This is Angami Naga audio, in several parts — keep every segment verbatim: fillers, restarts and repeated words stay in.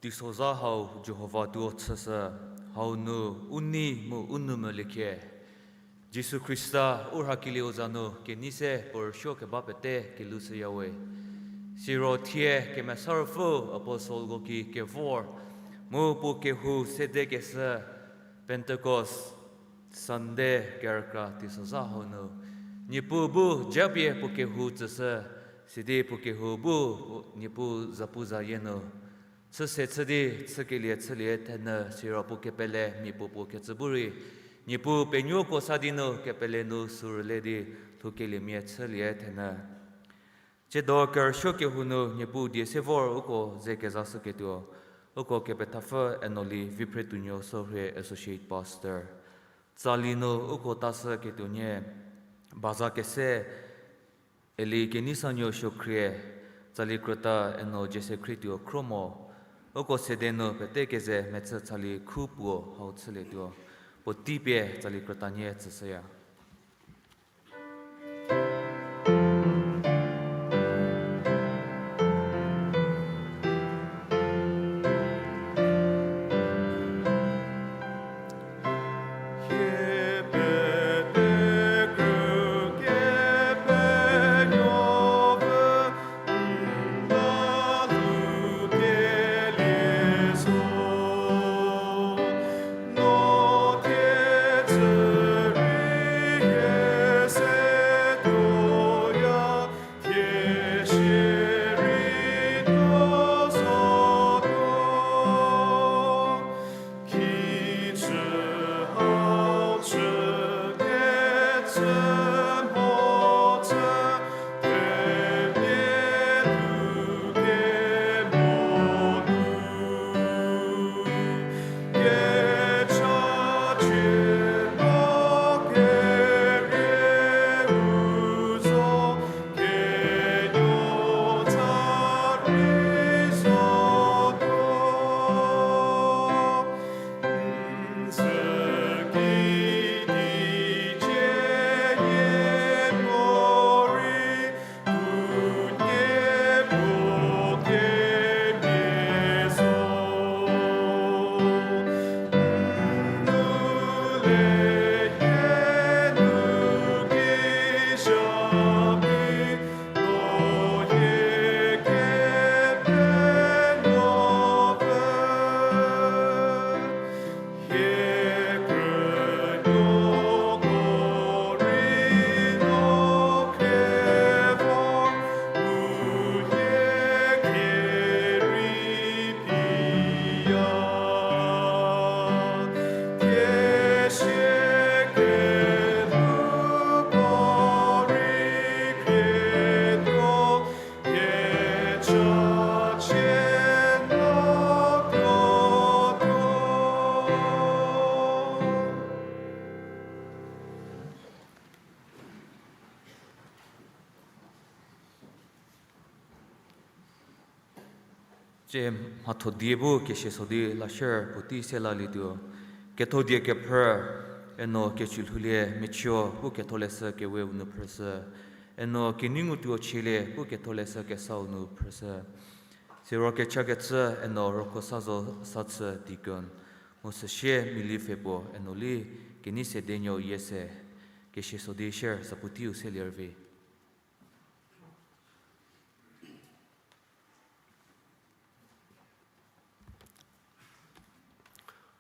Teisozha hau Jihova tuo chüshü, hau nu u nei mu u nou moliecie. Jisu Khrista u rhakelieu za nu kenei se puo rüsuo keba pete kelhou shüyawe. Siro thie Kemesa Ruopfü apostelko ki kevor mu puo kehou sedekeshü Pentecost Sunday kerükra teisozha hau nu, Niepuu bu japie puo kehou tsüshü, sidi puo kehou bu Niepuu zapu zayie nu chüse chü di chükelie chülie thenyü, siro puo kepele mia puo puo kecü bu rei Niepuu penuoko sa di nu kepele nu sü rüle di lhoukeliemia chülie thenyü. Tsiedo kerüsuo kehou nu Niepuu die se vor uko ze kezashüketuo, uko kepethapfü Enoli Viphretuonuo Sorhie Associate Pastor. Tsali nu uko tashüketuo nie, baza kese Eli Keneisanuo Suokhrie, tsali krüta Eno Jese Khrietuo Khromo, uko sede nu pete keze mechü tsali khu puo hau chülietuo, puotei pie tsali krüta nie tsüshüya. Tsie mhatho die bu kesie so di lashie puotei se lalietuo. Ketho die kephrü, eno kecü lhoulie mechüu bu ketholeshü keweu nu phrüshü. Eno kenei ngutuo chielie bu ketholeshü kesau nu phrüshü. Siro kechakecü eno Rokhosazo Sachü deacon, mu süsie Mili Pfhepuo eno li kenei sedenuo yie se. Kesie so di share zapu teiu se lervi.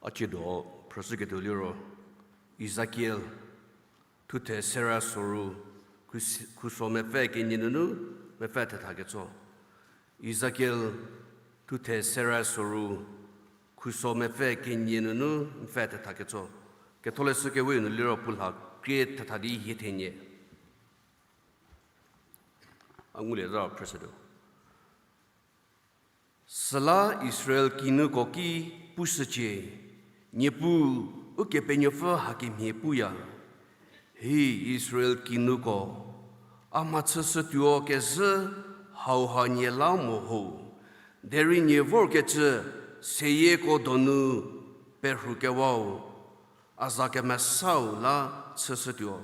A tsiedo phrüshüketuo liro, Ezekiel thuthe sera soru, khuso mepfü kenie nunu mepfü thetha ketso. Ezekiel thuthe sera soru, khuso mepfü kenie nunu mepfü thetha ketso. Ketholeshü kewe nu liro puo lha krie thetha di hie thenie. A ngulie za phrüshütuo. Süla Israel kinuko ki pushücie, Niepuu Ukepenuopfü hakemhie puya, Hi Israel kinuko, a mhachüshütuo kezhü hauha nie la mo ho, derei nie vorkecü seyieko donu perhukewau, a za kemesau la chüshütuo.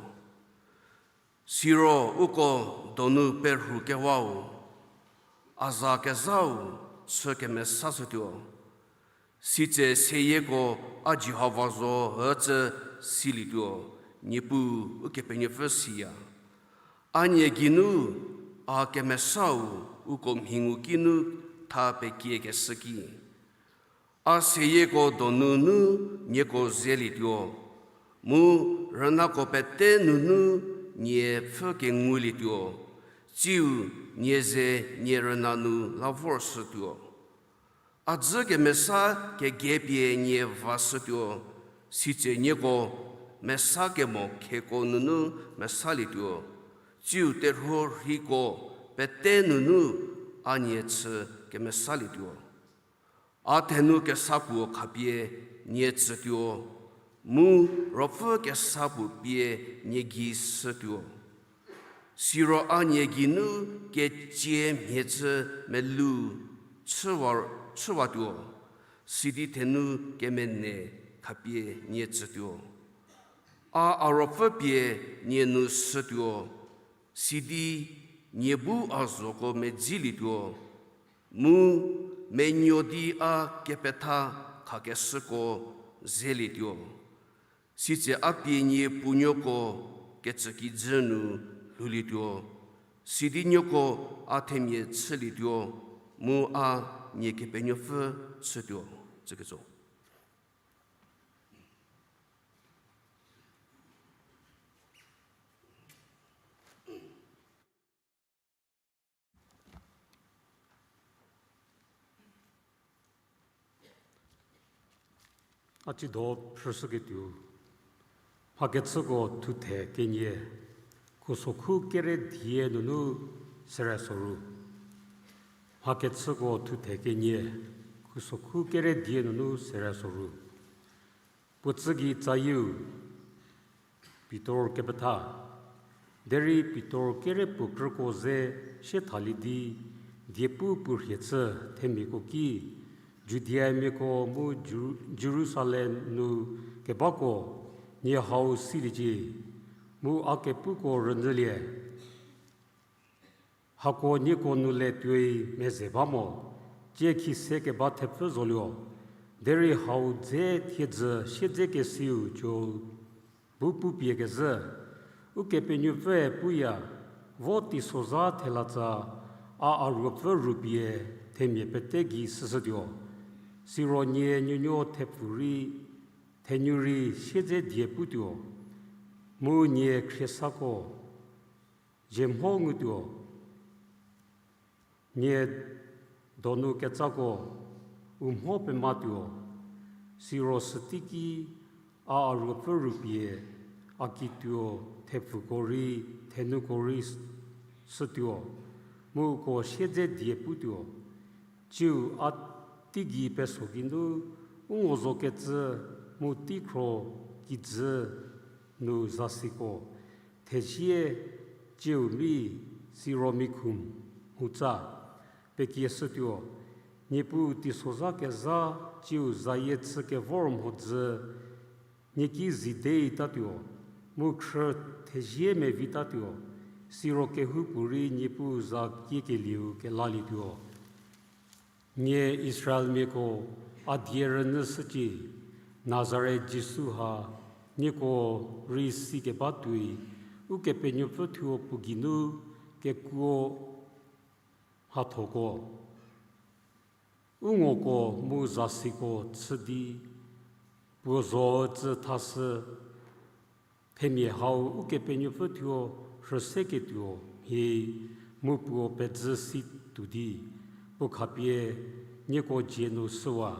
Siro uko donu perhukewau, a za kezhau chü kemesashütuo. Sitse seyieko a Jihova zo ücü silietuo, Niepuu Ukepenuopfü siya. A nie geinu a kemesau uko mhi ngu kinu tha pekiekeshü ki. A seyieko donunu nieko zelietuo, mu rünako pete nunu nie pfhü kengulietuo, tsiu nie ze nie rüna nu la vorshütuo. A dzü kemesa kegepie nie vashütuo, sitse nieko mesa kemo kheko nunu mesalietuo, tsiu terhuo rhiko pete nunu a nie chü kemesalietuo. A thenu kesa puo khapie nie tsütuo, mu ruopfü kesa puo pie nie gei shütuo. Siro a nie geinu ketsie mhie cü melu chüwa, chüwatuo, sidi thenu kemene khapie nie tsütuo. A a ruopfü pie nie nu shütuo, sidi nie bu a zhoko medzilietuo, mu menuo di a kepetha khakeshüko zelietuo. Sitse a pie nie puonuoko kecükijü nu lhoulietuo, sidi nuoko a themia chülietuo, mu a nie Kepenuopfü chütuo. Tsüketso. A tsiedo phrüshüketuo, Mhakechüko thuthe kenie, khusokhu kere die nunu sere soru. Mhakechüko thuthe kenie, khusokhu kere die nunu sere soru. Puo tsü gei tsayieu, Pitor kepetha. Derei Pitor kere puo krüko ze sie thalie di, diepu puo rhie chü themiako ki, Judiamiako mu Jeru-, Jerusalem nu kebako, nie hau siliecie, mu a kepuko rünyülie. Hako nieko nu le tuoi meze ba mo, tsie khise keba thepfü zoluo, derei hau dze thiedzü siedzekesiu co bu pupie kezhü. Ukepenuopfüe puya, vo teisozha thelatsa a a ruopfü rupie themia pete gei shüshütuo. Siro nie nuonuo thepfu rei, thenu rei siedze die putuo, mu nie khriesako zie mho ngutuo. Nie donu ketsako u mho pematuo, siro süteiki a a ruopfü rupie a kituo thepfuko rei, thenuko rei s-, shütuo, mu uko siedze die putuo. Tsiu a teigei peso geinu, u ngo zokecü mu teikhro kijü nu zasiko, thezie tsiu mi siro mikhu mhutsa, pekieshütuo, Niepuu teisozha kezha tsiu zayie chü kevor mhodzü, nie ki zi deitatuo, mu khrü thezie mevitatuo, siro kehoupuorei Niepuu za kiekelieu kelalietuo. Nie Israelmiako a die rünyüshücie, Nazaret Jisu ha nieko rei si keba tuoi, Ukepenuopfü thuo puo geinu kekuo mhathoko, u ngoko mu zasiko chü di, puo zo ücü thashü, themia hau Ukepenuopfü thuo rhüseketuo mhie, mu puo pedzü si tuo di, puo khapie nieko dzie nu shüwa,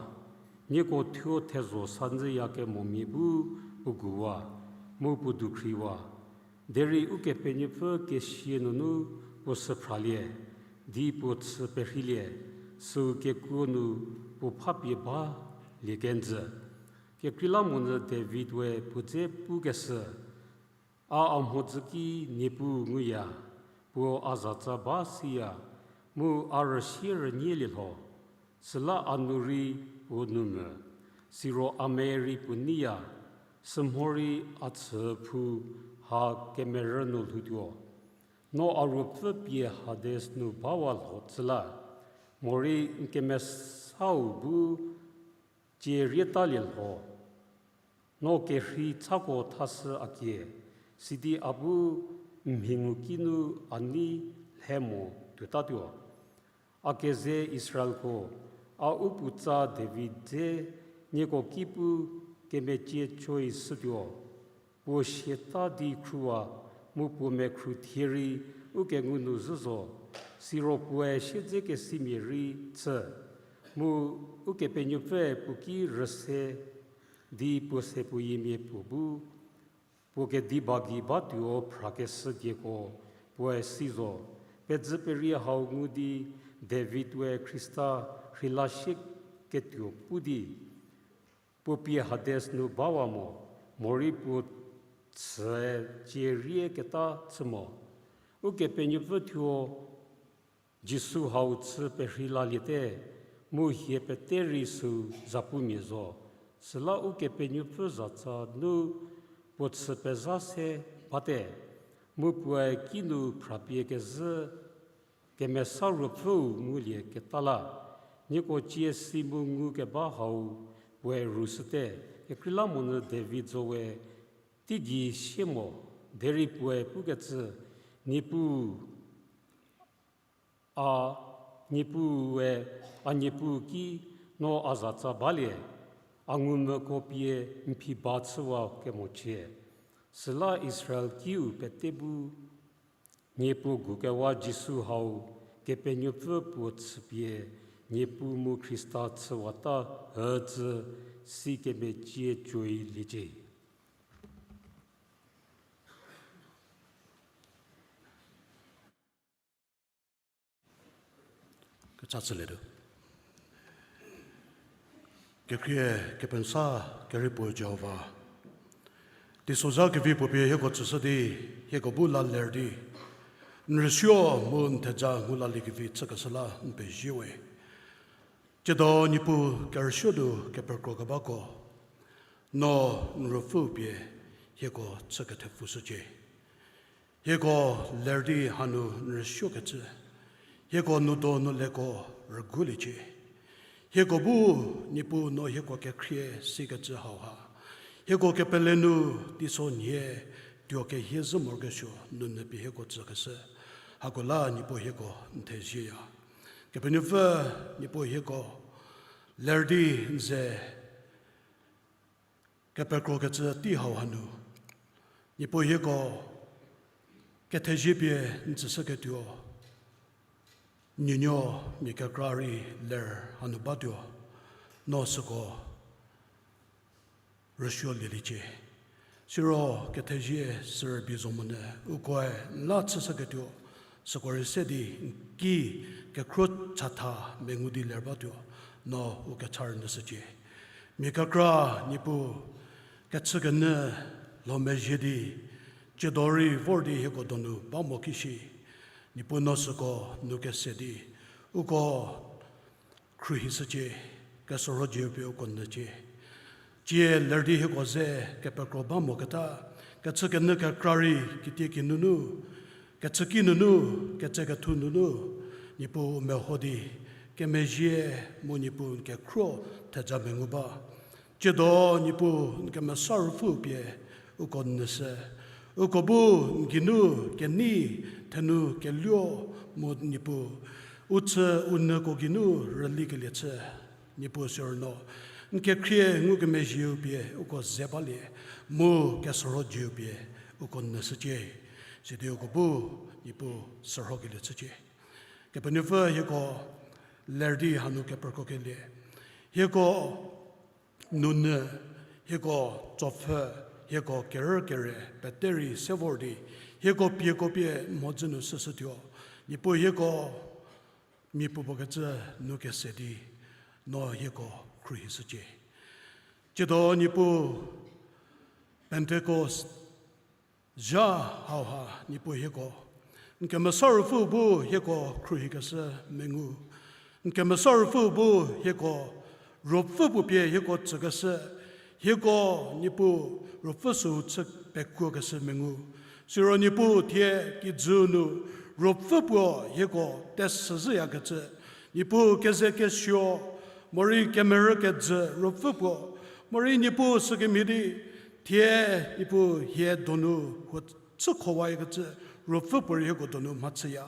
nieko thuo thezho sanyüyakemomia bu puo guwa, mu puo dukhriwa. Derei Ukepenuopfü kesia nunu puo süphralie, di puo chü perheilie, süu kekuo nu puo phapie balie kenjü. Kekreilamonyü David we puo dze pukeshü, a a mhodzü ki Niepuu nguya, puo a zatsa ba siya, mu a rüsie rünyielie lho. Süla a nu rei puo nu mvü, siro a me rei puo neiya, sümhorei a chüphou ha kemerü nu lhoutuo. No a ruopfü pie Hades nu bawa lho tsüla, morei n kemesau bu cie rietalie lho. No kerhei chako thashü a kie, sidi a bu mhi ngu kinu a nei lhe mo tuotatuo. A keze Israelko, a u puotsa David dze nieko ki pu kemecie choi shütuo. Puo siata di khruwa, mu puo mekhru thie rei u kengu nu zhü zo, siro puoe siedzekesimia rei chü, mu Ukepenuopfüe puo ki rüse di puo se puo yiemia puo bu, puo kediba gei batuo phrakeshü dieko puoe si zo. Pedzü perie hau ngu di David we Khrista rheila sie ketuo pu di, puo pie Hades nu bawa mo, morei puo chüe cie rieketa chü mo. Ukepenuopfü thuo Jisu hau chü perheilaliete, mu hie pete rei süu zapumia zo. Süla Ukepenuopfü zatsa nu puo chü pezha se bate, mu puoe kinu phrapie kezhü Kemesa Ruopfüu ngulie keta la, nieko cie si mu ngukeba hau puoe rushüte. Kekreilamonyü David zo we, teigei sie mo, derei puoe pukecü, Niepuu, a, Niepuue, a Niepuu ki no a zatsa balie, a ngumvüko pie n phi ba chüwa kemochie. Süla Israel kiu pete bu Niepuu gukewa Jisu hau Kepenuopfü puo chüpie Niepuu mu Khrista chüwata ücü si kemecie choi liecie. Kecha chülietuo. Kekhrie kepensa kerhei puo Jihova, teisozha kevi puo pie hieko tsüshü di, hieko bu la ler di, n rüsuo mu n theja ngu laliekevi chükeshü la n pezie we. Tsiedo Niepuu kerüsuo nu kepekrokebako, no n Ruopfü pie hieko chü kethepfushücie. Hieko ler di hanu n rüsuokecü, hieko nu donu leko rüguliecie. Hieko bu Niepuu no hieko kekhrie sikecü hauha, hieko kepele nu teiso nhie tuo kehie zhü morokesuo nunu pie hieko tsükeshü, hako la Niepuu hieko n thezieya. Kepenuopfü, Niepuu hieko ler di n ze kepekrokecü tei hauha nu, Niepuu hieko kethezie pie n tsüshüketuo, nuonuo mia kekra rei ler hanu batuo, no süko rüsuolieliecie. Siro kethezie sürübei zo monyü ukoe n la chüshüketuo, süko rei se di n ki kekhro chatha mengu di ler batuo, no u kecha rünyüshücie. Mia kekra Niepuu kechükenyü lhomezhie di, tsiedo rei vor di hieko donu ba mo kishi, Niepuu no süko nu kese di, uko khruohishücie, kesorho jieu pie uko nyücie. Tsie ler di hieko ze kepekro ba moketa, kechükenyü kekra rei kitieki nunu, kechüki nunu, ketsekethu nunu, Niepuu u meho di kemezhie mu Niepuu n kekhro theja mengu ba. Tsiedo Niepuu n Kemesa Ruopfü pie uko nyüshü. Uko bu n geinu kenei, thenu keluo mu Niepuu u chü u nyüko geinu rülikelie chü. Niepuu siro no n kekhrie ngukemezhieu pie uko ze balie, mu kesorho jieu pie uko nyüshücie. Sidi uko bu Niepuu sorhokelie chücie. Kepenuopfü hieko ler di hanu kepekrokelie, hieko nunyü, hieko tsopfü, hieko kerükere pete rei se vor di, hieko pieko pie mhodzü nu shüshütuo. Niepuu hieko miapuopuo kecü nu kese di, no hieko khruohishücie. Tsiedo Niepuu Pentecost zha hauha Niepuu hieko n Kemesa Ruopfü bu hieko khruohikeshü mengu. N Kemesa Ruopfü bu hieko ruopfü puo pie hieko tsükeshü, hieko Niepuu ruopfü süu chü pekuokeshü mengu. Siro Niepuu thie kijü nu ruopfü puo hieko tesüzhüyakecü, Niepuu kezekesuo morei kemerü kejü ruopfü puo, morei Niepuu sükemhie di, thie Niepuu hie donu huo chükhowaikecü ruopfü puorei hieko donu mhachüya.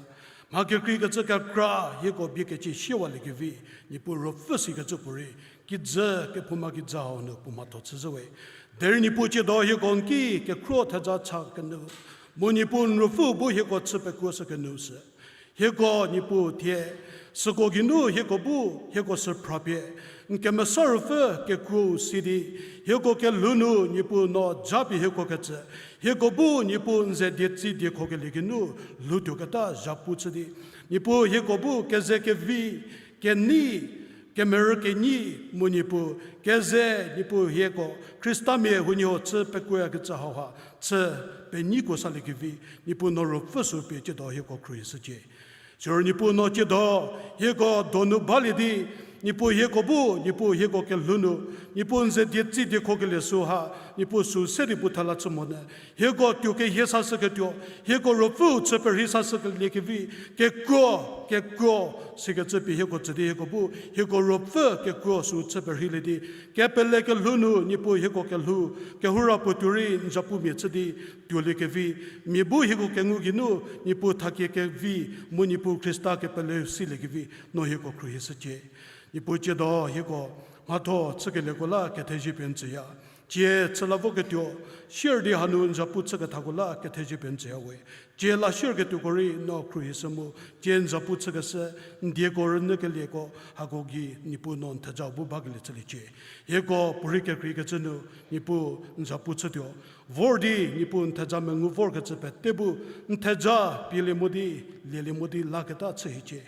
Mha kekreikecü kekra hieko bie kecie shiewalie kevi, Niepuu ruopfü sikecü puorei, kijü kephouma kijü hau nu puo mhatho chüzhüwe. Derei Niepuu tsiedo hieko n ki kekhruo theja cha kenu, mu Niepuu n ruopfü bu hieko chü pekuoshü kenu sü. Hieko Niepuu thie, süko geinu hieko bu, hieko sü phrapie, n kemesa ruopfü kekuou si di, hieko kelhou nu Niepuu no japie hieko kecü, hieko bu Niepuu n ze dietsi diekhokelie geinu lhoutuoketa zhapu chü di, Niepuu hieko bu keze kevi, kenei, kemerü kenei, mu Niepuu, keze Niepuu hieko Khristamia huoniehuo chü pekuoyakecü hauha chü peneiko saliekevi, Niepuu no ruopfü sü pie tsiedo hieko khruohishücie. Siro Niepuu no tsiedo hieko donu balie di, Niepuu hieko bu, Niepuu hieko kelhou nu, Niepuu n ze dietsi diekhokelie süha, Niepuu sü se di bu thela chü monyü, hieko tuo kehie sashüketuo, hieko ruopfüu chü perhei sashükeliekevi, kekuo, kekuo, sikecü pie hieko tsü di hieko bu, hieko ruopfü kekuo sü chü perheilie di, kepele kelhou nu Niepuu hieko kelhou, kehoura puo tuo rei n zapumia chü di tuoliekevi, mia bu hieko kengu geinu Niepuu thakie kevi, mu Niepuu Khrista kepeleu siliekevi, no hieko khruohishücie. Niepuu tsiedo hieko mhatho chükelieko la kethezie pie n tsüya. Tsie chü la voketuo, sier di hanu n zapu chükethako la kethezie pie n tsüya we. Tsie la sierketuoko rei no khruohishü mu, tsie n zapu chükeshü, n dieko rünyükelieko, hako gei Niepuu no n theja bu bakelie chüliecie. Hieko puorei kekreikecü nu, Niepuu n zapu chütuo. Vor di Niepuu n theja mengu vorkecü pete bu, n theja pielie mo di, lielie mo di laketa chü hiecie.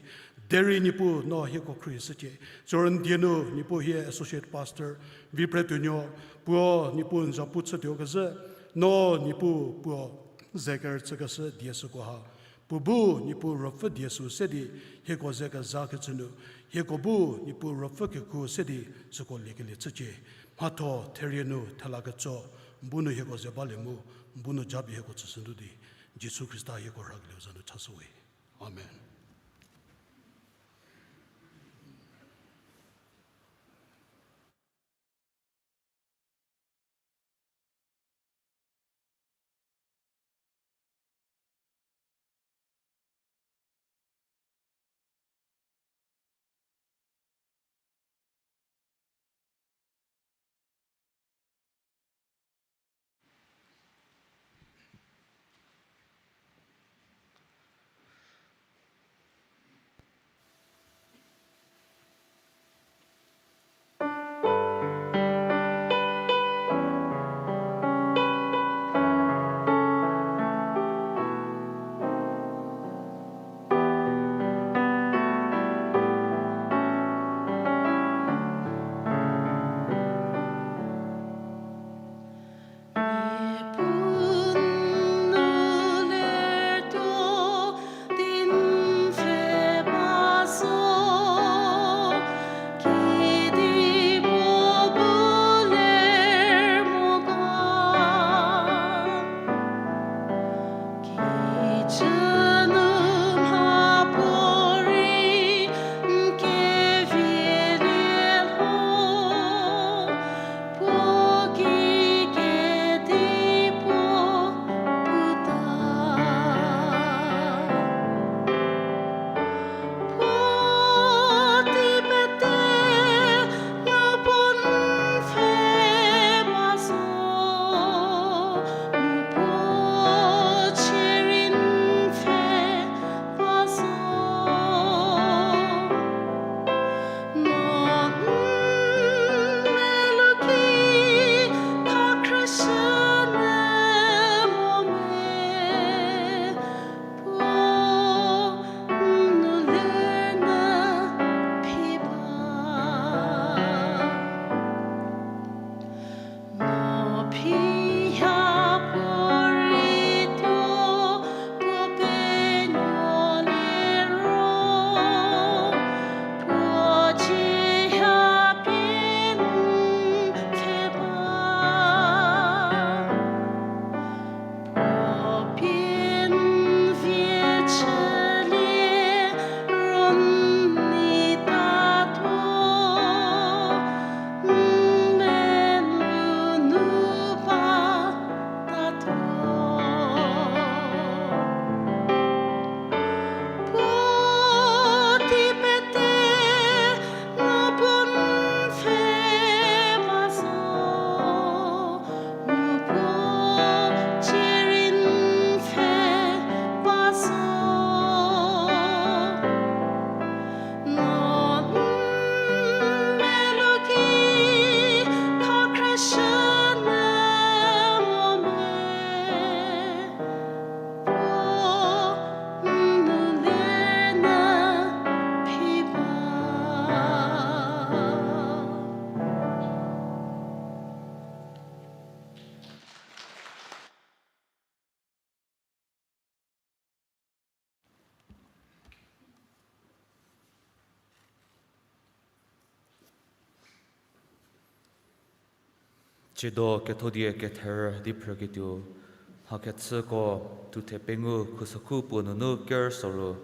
Derei Niepuu no hieko khruohishücie. Siro n die nu Niepuu hie associate pastor, Vipretuonuo, puo Niepuu n zapu chütuokezhü, no Niepuu puo ze kerüchükeshü die süko ha, puo bu Niepuu ruopfü die sü se di, hieko ze kezakecü nu, hieko bu Niepuu ruopfü kekuo se di süko liekelie chücie. Mhatho therie nu thela ketso, n bu nu hieko ze balie mu, n bu nu japie hieko tsüshü nu di, Jisu Khrista hieko rhakelieu za nu chashüwe. Amen. Tsiedo kethodie ketherü di phrüketuo, Mhakechüko thuthe pengou khusokhu puo nunu ker soru.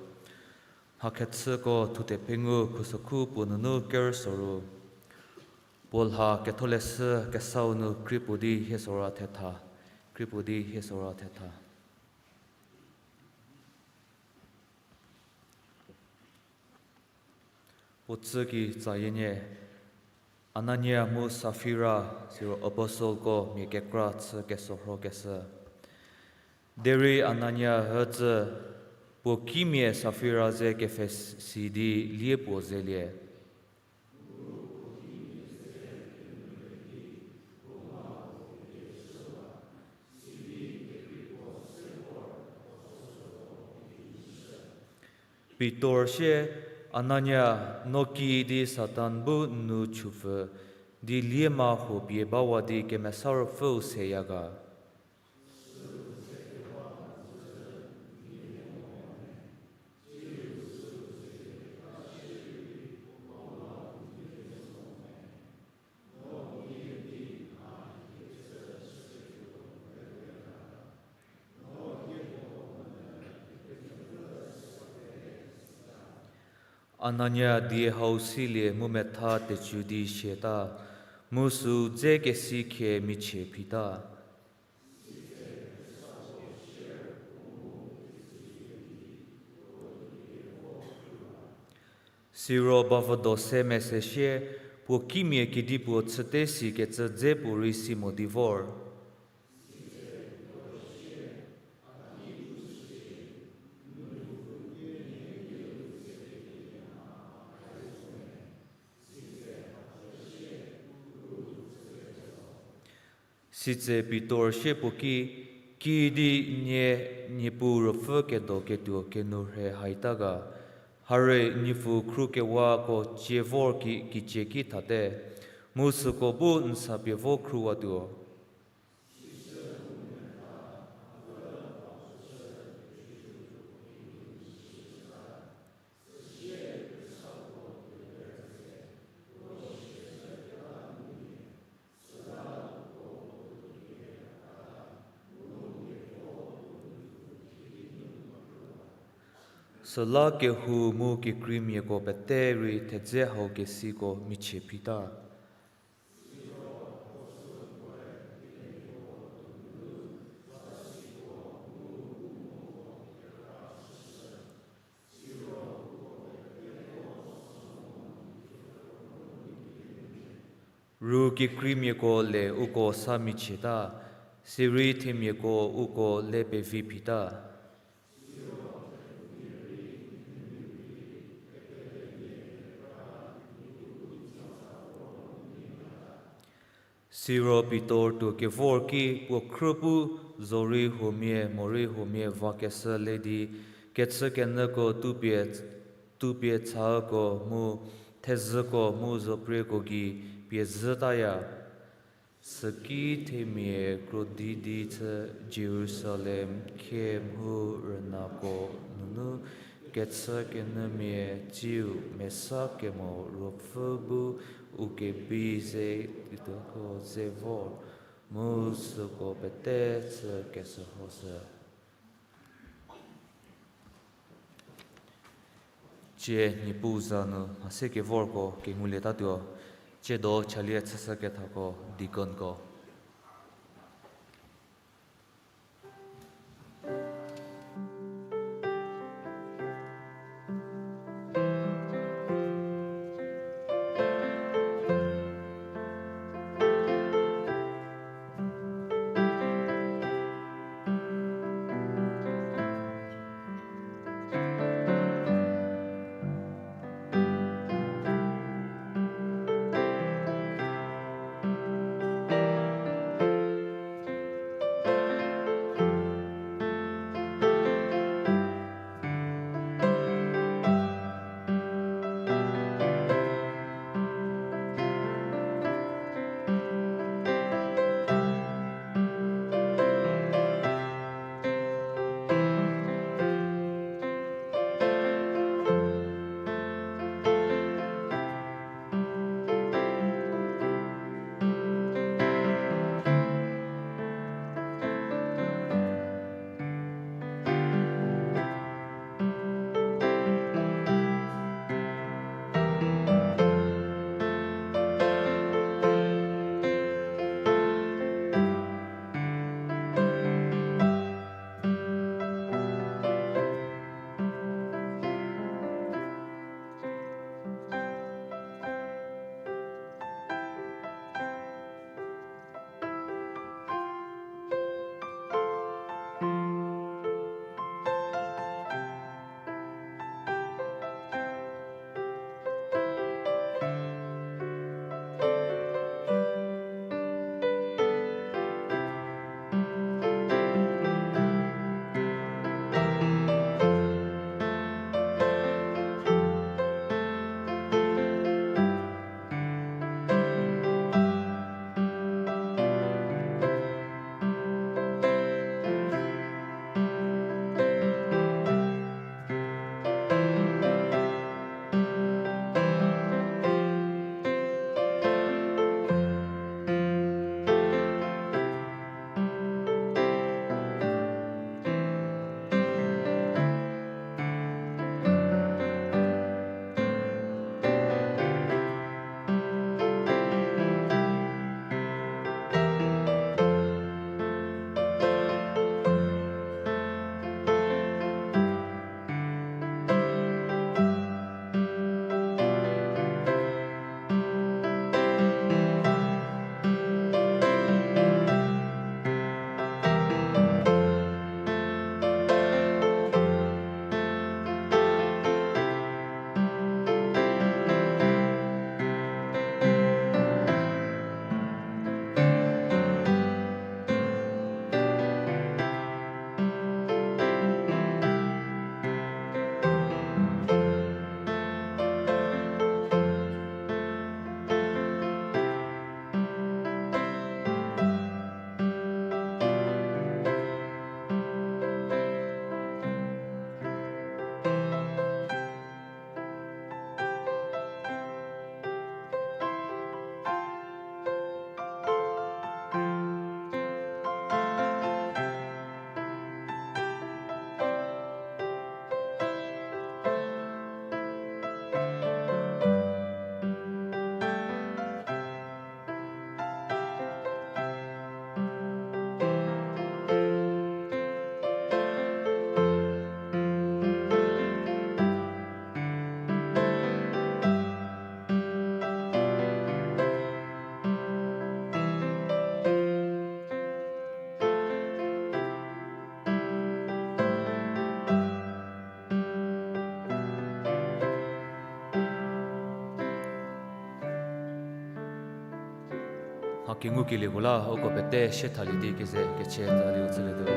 Mhakechüko thuthe pengou khusokhu puo nunu ker soru. Puo lha ketholeshü kesau nu kri puo di hie sora thetha, kri puo di hie sora thetha. Puo tsü ki tsayienie, Anania mu Safira, siro apostelko mia kekra chü kesorhokeshü. Derei Anania ücü, puo kimia Safira ze kepfhesi di lie puo zelie. Pitor sie, Anania, no kiüdi Satan bu n nou chupfü di lie ma huo pie bawa di Kemesa Ruopfüu seya ga? Anania die hau silie mu metha tecü di siata, mu süu dze kesi khie michie phita. Siro bavüdo se mese sie, puo kimia kedipuo chüte sikecü dze puorei si mo di vor. Sitse Pitor sie puo ki, Kiüdi nie Niepuu ruopfü kedo ketuo kenu rhe haita ga? Harie, niepuu khrukewako cie vor ki kicie ki thate, mu süko bu n sa pie vo khruwatuo. Süla kehou mu kekreimiako pete rei thedze hau kesiko michie phita. Ru kekreimiako le uko sa michieta, sirei themiako uko le pevi phita. Siro Pitor tuo kevor ki puo khrü pu zorei huomia morei huomia vakeshü le di, kechükenyüko tupie, tupie chako mu thezhüko mu zoprieko gei pie zhütaya. Süki themia krodi di chü Jerusalem khie mhu rünako nunu kechükenyümia tsiu mesa kemo Ruopfü bu u kebi ze tuoko ze vor, mu süko pete chü keshürhoshü. Tsie Niepuu za nu mhase kevorko kengulietatuo, tsiedo chalie chüshükethako deaconko. Kengukelieko la uko pete sie thalie di keze kechie thalie u tsülietuo.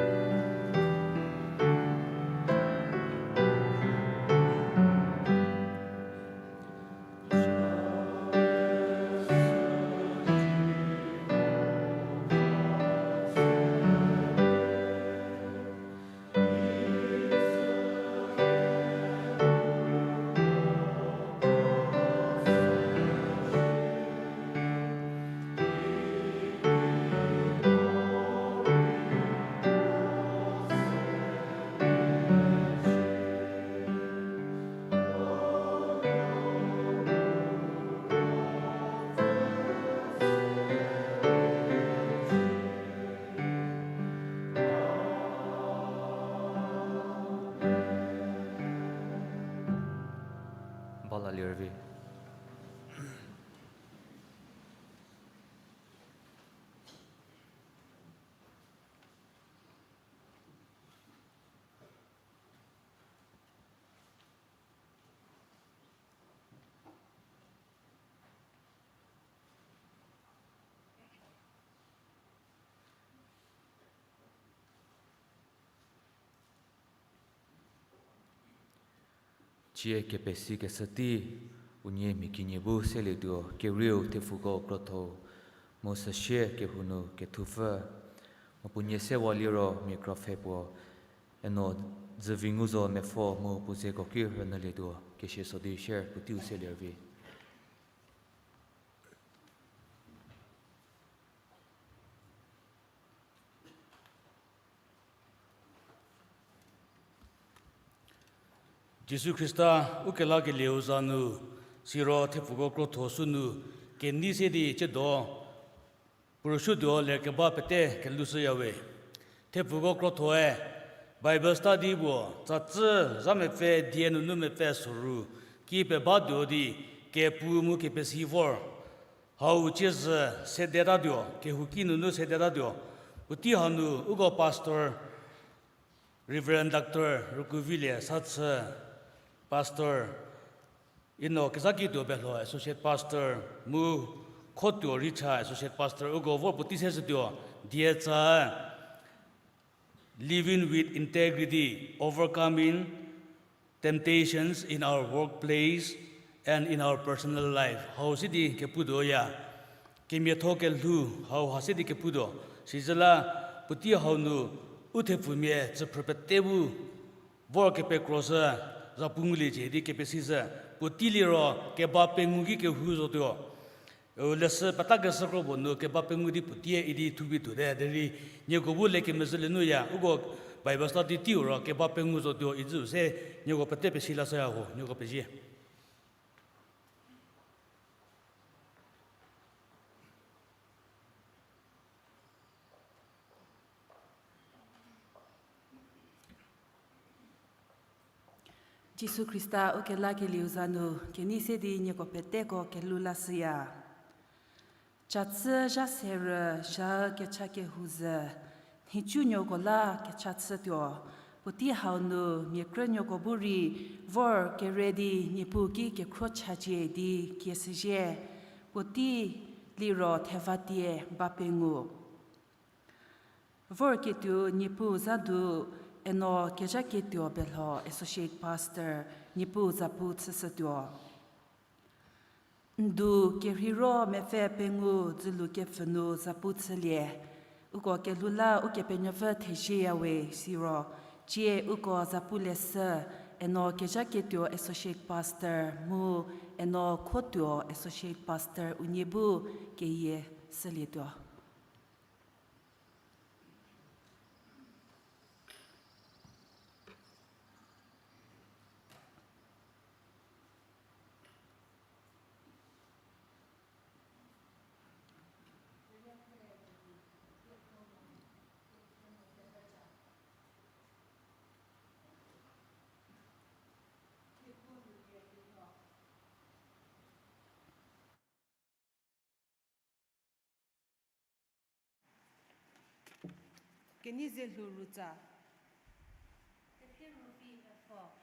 Bala lirvi. Cie kepesikeshü tei, unie mia kenie bu selietuo, kerieu thepfuko krotho, mu süsie kehou nu kethupfü, mu puo nie sewa liro mia kra pfhe puo, eno dzüvi ngu zo mepfo mu puo zeko ki rünyülietuo, kesie so di share puoteiu seliervi. Jisu Khrista ukelakelieu za nu, siro thepfuko krotho sünu, kenei se di ciedo, puo rüsuotuo ler keba pete kelushüyawe. Thepfuko krothoe, Bible study puo, tsacü zha mepfü die nunu mepfü soru, ki pebatuo di, kepu mu kepesi vor. Hau ciezü sedetatuo, kehouki nunu sedetatuo. Puotei hau nu uko pastor, Reverend Doctor Rükuvilie Sachü, pastor, Ino Kezhaketuo Belho associate pastor, mu Khotuo Richa associate pastor, uko vor puotei se shütuo, die tsa, Living with Integrity, Overcoming Temptations in Our Workplace and in Our Personal Life, hau se di keputuoya. Kemiatho kelhou hau ha se di keputuo. Sizüla puotei hau nu u thepfumia tsüphrü pete bu vor kepekroshü, zapu nguliecie di kepesishü. Puotei liro keba pengou ki kehou zotuo. U leshü petakeshü kro puo nu keba pengou di puotei idi thubi thute derei, nieko bu le kemezhülie nuya, uko Bible study teiu ro keba pengou zotuo idi se, nieko pete pesi lashüya ho, nieko pezie. Jisu Khrista ukelakelieu za nu kenei se di nieko peteko kelhou lashüya. Chatsü zha serü zha kecha kehou zhü, nhicunuoko la kecha chütuo, puotei hau nu mia krünuoko bu rei vor kere di Niepuu ki kekhro chacie di kieshüzhie, puotei liro thevatie ba pengou. Vorketuo Niepuu za du Eno Kezhaketuo Belho associate pastor Niepuu zapu chüshütuo. Ndu kerheiro mepfü pengou dzülu kepfhü nu zapu chülie. Uko kelhou la Ukepenuopfü thezieyawe siro, cie uko zapu leshü, Eno Kezhaketuo associate pastor mu Eno Khotuo associate pastor unie bu keyie shülietuo. Kenei ze lhou rutsa.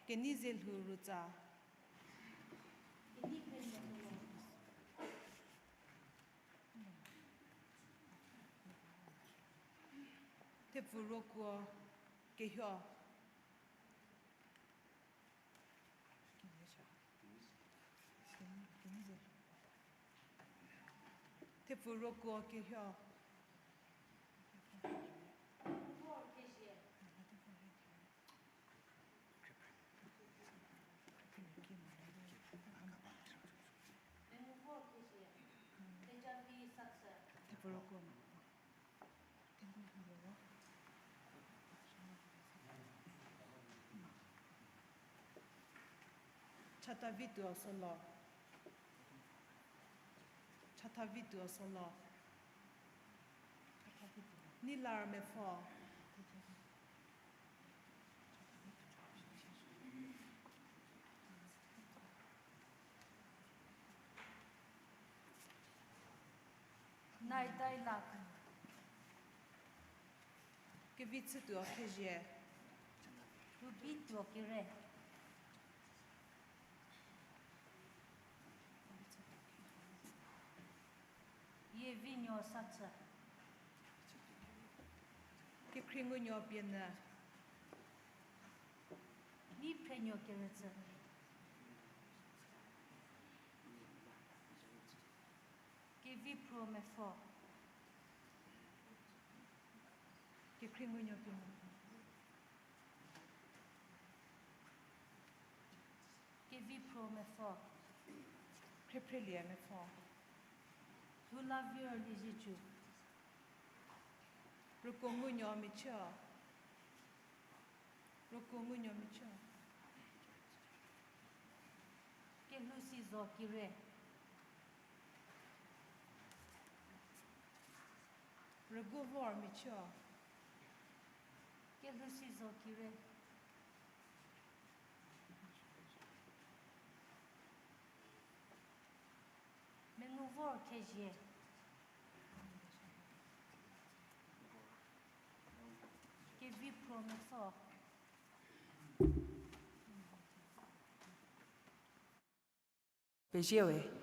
Kenei ze lhou rutsa. Thepfu rokuo kehuo. Thepfu rokuo kehuo. Thepfu rokuo. Chatavi tuo solo. Chatavi tuo solo. Nilar mepfo. Nai dai la. Kevi chütuo khezie. Rubi tuo kere. Yie vi nuo sa chü. Kekhrie ngunuo pie nyü. Ni phre nuo kerücü. Kevi phro mepfo. Kekhrie ngunuo pie nyü. Kevi phro mepfo. Khriephrielie mepfo. Lhou la vior lieziecü. Rüko ngunuo michüo. Rüko ngunuo michüo. Kelhou si zo kire. Rügu vor michüo. Kelhou si zo kire. Menu vor khezie. Kevi phro mepfo. Pezie we.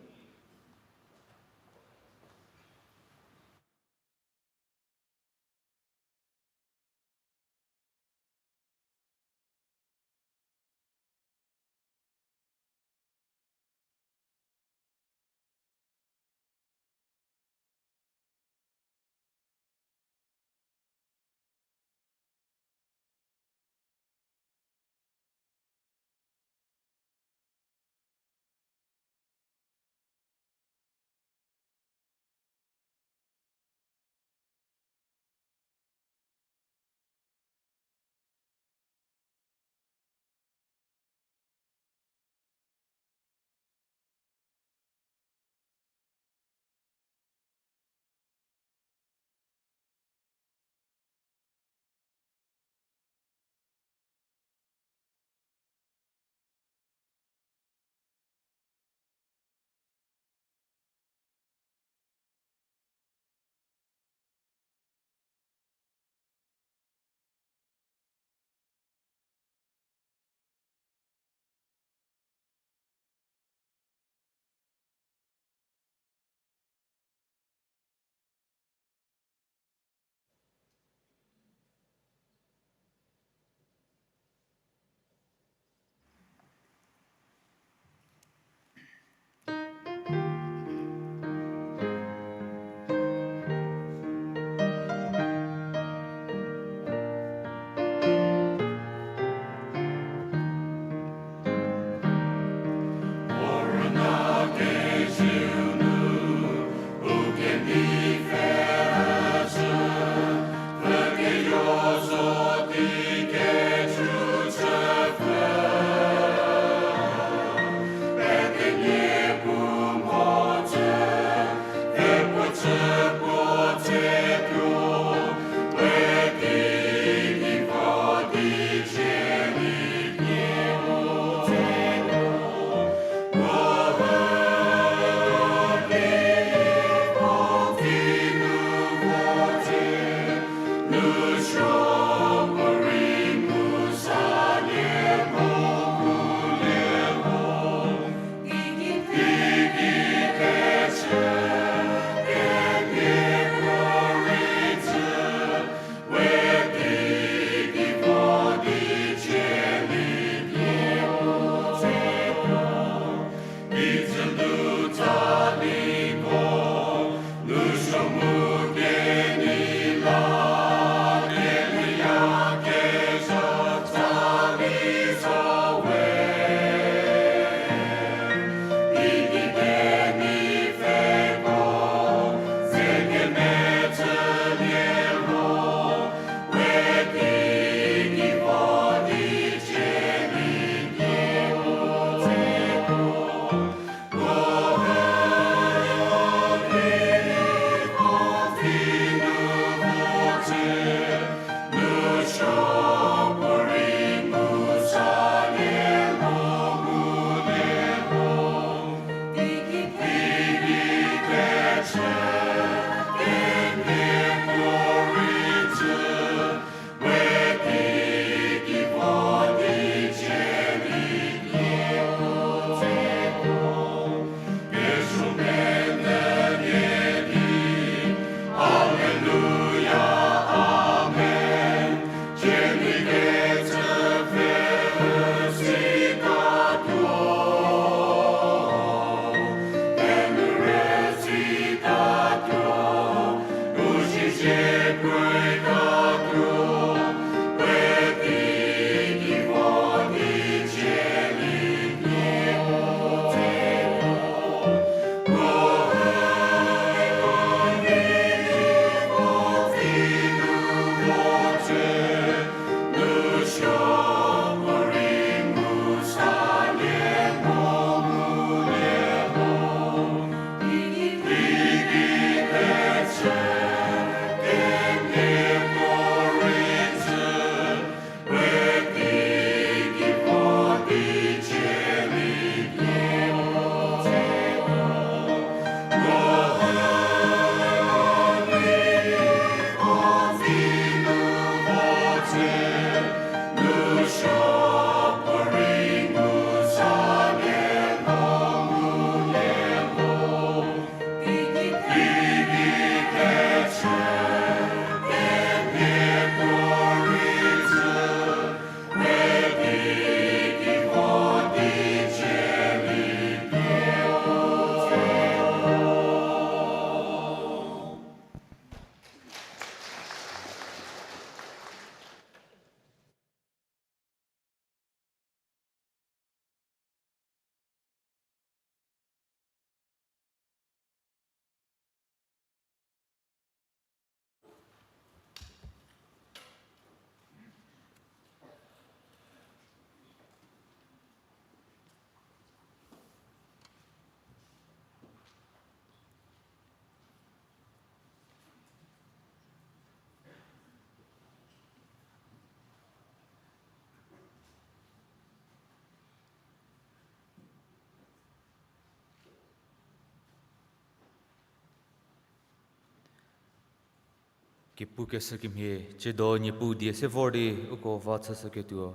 Kepu keshü kemhie, tsiedo Niepuu die se vor di uko va chüshüketuo,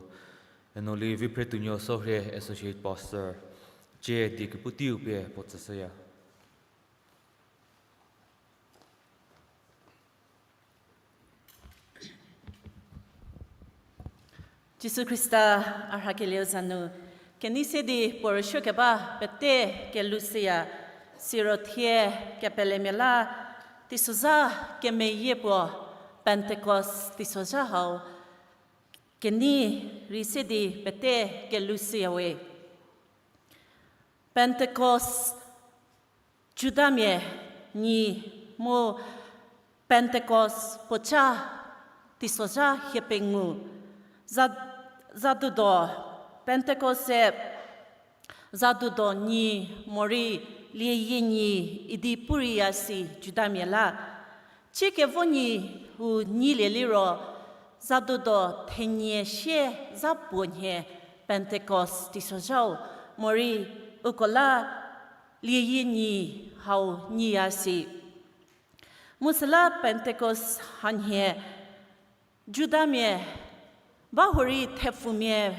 Enoli Viphretuonuo Sohrie, Associate Pastor, tsie die kepu teiu pie puo tsüshüya. Jisu Khrista a rhakelieu za nu, kenei se di puo rüsuokeba pete kelushüya, siro thie kepelemia la teisozha kemeyie puo Pentecost teisozha hau kenei rei se di pete kelushüyawe. Pentecost Judamia nyi mu Pentecost puoca teisozha hie pengou. Za, zadudo, Pentecost se zadudo nyi morei lieyie nyi idi puriya si Judamia la. Chiekevo nyi hu nyilie liro, zadudo thenie sie za puo nhie Pentecost teisozhau, morei uko la lieyie nyi hau nyiya si. Mu süla Pentecost hanhie Judamia ba hurei thepfumia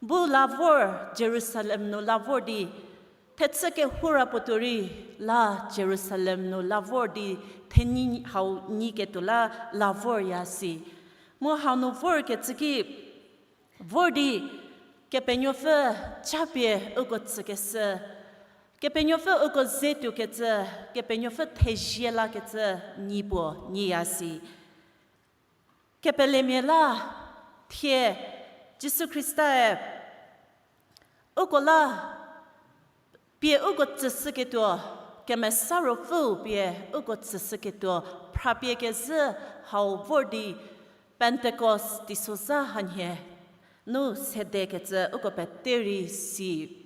bu la vor Jerusalem nu la vor di, thechü kehoura puo tuo rei la Jerusalem nu la vor di thenyi hau nyiketuo la la vorya si. Mu hau nu vorkecü ki vor di Kepenuopfü japie uko tsükeshü, Kepenuopfü uko ze tuokecü, Kepenuopfü thezie lakecü nyi puo nyiya si. Kepelemia la thie Jisu Khrista-e uko la pie uko tsüshüketuo, Kemesa Ruopfüu pie uko tsüshüketuo, phrapie kezhü hau vor di Pentecost teisozha hanhie nu sedekecü uko pete rei si.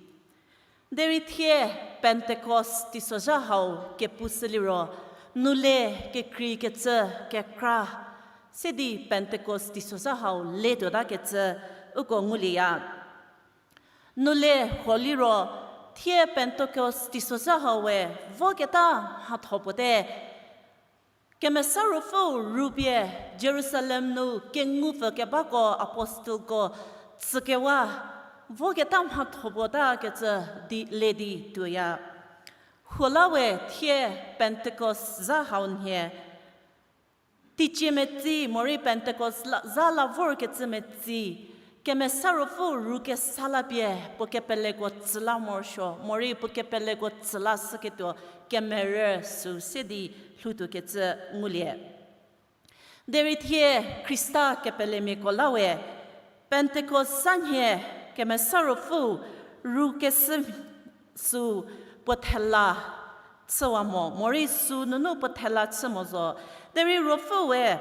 Derei thie Pentecost teisozha hau kepushü liro, nu le kekreikecü kekra se di Pentecost teisozha hau letuotakecü uko ngulieya. Nu le huo liro, thie Pentecost teisozha hau we voketa mhatho puote. Kemesa Ruopfüu rupie Jerusalem nu kengupfü kebako apostleko tsükewa voketa mhatho puotakecü di le di tuoya. Huo la we thie Pentecost zha hau nhie teicie metsi morei Pentecost la, zha la vorkecü metsi, Kemesa Ruopfüu ru kesa la pie puo kepeleko tsü la morosuo, morei puo kepeleko tsü la shüketuo kemerü süu se di lhoutuokecü ngulie. Derei thie Khrista kepelemiako la we, Pentecost zha nhie Kemesa Ruopfüu ru keshü süu puo thela chüwa mo, morei süu nunu puo thela chü mo zo. Derei Ruopfüu we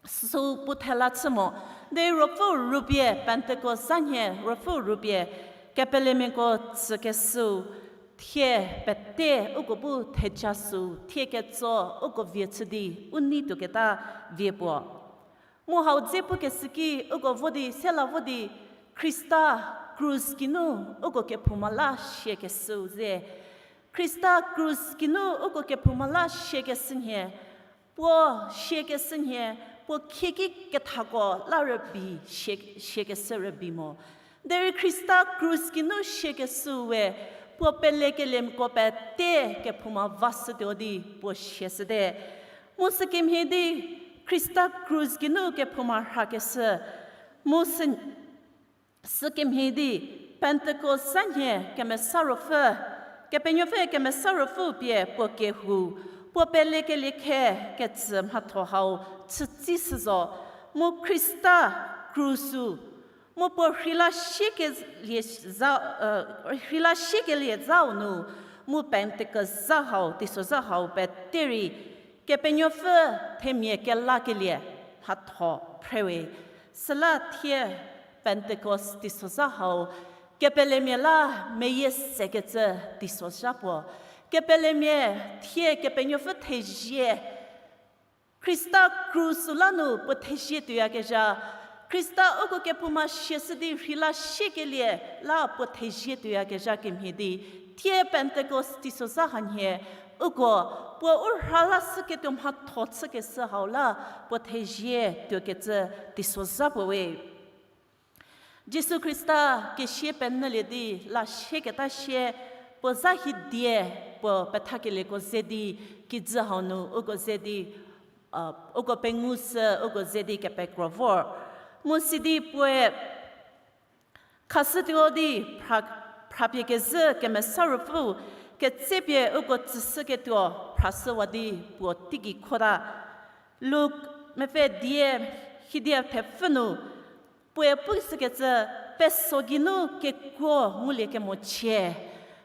süu puo thela chü mo. Derei Ruopfüu rupie, Pentecost zha nhie Ruopfüu rupie, kepelemiako tsükeshüu, thie pete uko bu theja süu, thie ketso uko vie chü di u nei tuoketa vie puo. Mu hau dze pukeshü ki uko vo di, se la vo di, Khrista krus kinu uko kephouma la siakeshüu ze. Khrista krus kinu uko kephouma la siakeshü nhie, puo siakeshü nhie, puo khieki kethako la rübei sie, siakeshü rübei mo. Derei Khrista krus kinu siakeshüu we, puo pelekeliemko pete kephouma vashütuo di puo siashüte. Mu sükemhie di Khrista krus kinu kephouma rhakeshü, mu sü, sükemhie di Pentecost zha nhie Kemesa Ruopfü, Kepenuopfü Kemesa Ruopfü pie puo kehou, puo pelekelie khe ketsü mhatho hau chütsi shü zo, mu Khrista krusu, mu puo rheila siekelie za, rheila siekelie zau nu, mu Pentecost zha hau, teisozha hau pete rei, Kepenuopfü themia kelakelie mhatho phrewe. Süla thie Pentecost teisozha hau, kepelemia la meyie sekecü teisozha puo. Kepelemia thie Kepenuopfü thezie Khrista krusu la nu puo thezie tuoyakezha, Khrista uko kephouma siashü di rheila siekelie la puo thezie tuoyakezha kemhie di, thie Pentecost teisozha hanhie, Uko, puo u rha la shüketuo mhatho chükeshü hau la, puo thezie tuokecü teisozha puo we. Jisu Khrista kesie penyülie di la sieketa sie, puo zha hidie, puo pethakelieko ze di, kijü hau nu uko ze di, uko pengou sü uko ze di kepekro vor. Mu sidi puoe khashütuo di, phrapie kezhü Kemesa Ruopfü ketsepie uko tsüshüketuo phrashüwa di puo teigei khota. Luk mepfü die, hidie thepfü nu, puoe pushükecü, peso geinu kekuo ngulie kemochie,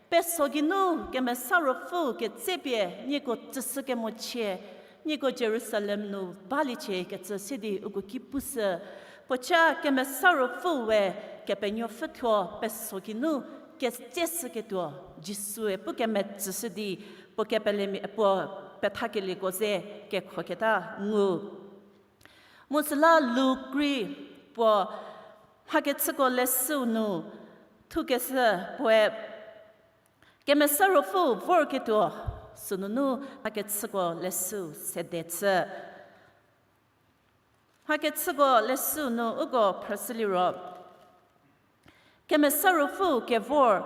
peso geinu Kemesa Ruopfü ketsepie nieko tsüshü kemochie, nieko Jerusalem nu baliecie kecü sidi uko ki pushü. Puoca Kemesa Ruopfü we Kepenuopfü thuo peso geinu ketseshüketuo Jisue pukemetsüshü di, puo kepele, puo pethakelieko ze kekhoketa ngu. Mu süla Luk rei puo mhakechüko leshüu nu thukeshü puoe Kemesa Ruopfü vorketuo sünunu mhakechüko leshüu sede chü. Mhakechüko leshüu nu uko phrüshüliro, Kemesa Ruopfü kevor,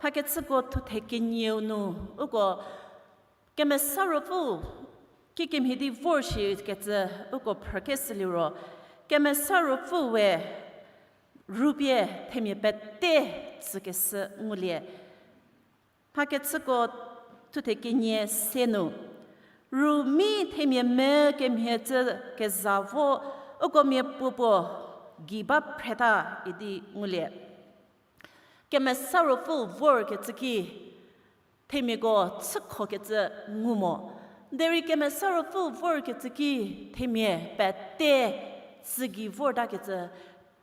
mhakechüko thuthe kenieu nu uko Kemesa Ruopfü kikemhie di vor shikecü uko phrükeshü liro, Kemesa Ruopfü we rupie themia pete tsükeshü ngulie. Mhakechüko thuthe kenie se nu, ru mi themia me kemhie cü keza vo, uko miapuopuo gei ba phreta idi ngulie. Kemesa Ruopfü vorkecü ki, themiako chükhokecü ngu mo. Derei Kemesa Ruopfü vorkecü ki, themia pete tsügei vortakecü,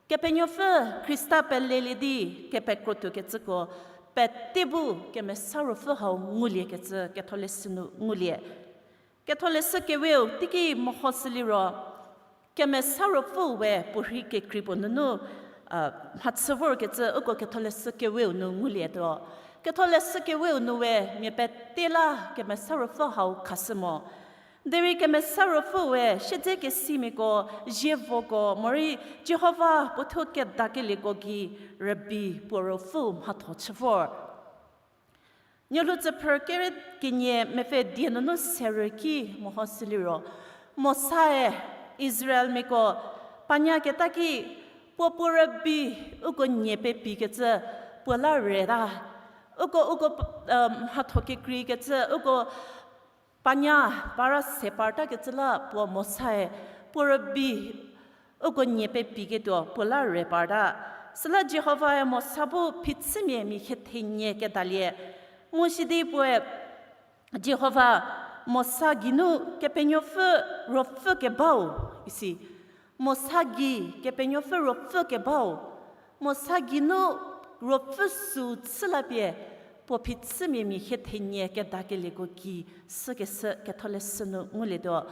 Kepenuopfü Khrista pelelie di kepekrotuokecüko pete bu Kemesa Ruopfü hau nguliekecü Ketholeshü nu ngulie. Ketholeshü keweu teiki mehoshü liro, Kemesa Ruopfü we puorhi kekrei puo nunu mhachü vorkecü uko Ketholeshü keweu nu ngulietuo. Ketholeshü keweu nu we mia pete la Kemesa Ruopfü hau khashü mo. Derei Kemesa Ruopfü we siedzekesimiako, zievoko, morei Jihova puo thuo kedakelieko gei rübei puo ruopfü mhatho chü vor. Nuolhou tsüphrü kere kenie mepfü die nunu serü ki mehoshü liro, Mosae Israelmiako panyaketa ki puo puo rübei uko nie pepikecü puo la reta. Uko, uko, mhatho kekreikecü, uko panya para se partakecü la puo Mosae puo rübei uko nie pepiketuo puo la re parta. Süla Jihovae Mosa bu phichümia mia hie thenie kedalie. Mu sidi puoe Jihova Mosa geinu Kepenuopfü ruopfü kebau, isi. Mosa gei Kepenuopfü ruopfü kebau. Mosa geinu ruopfü süu chü lapie puo phichümia mia hie thenie kedakelieko gei sükeshü Ketholeshü nu ngulietuo.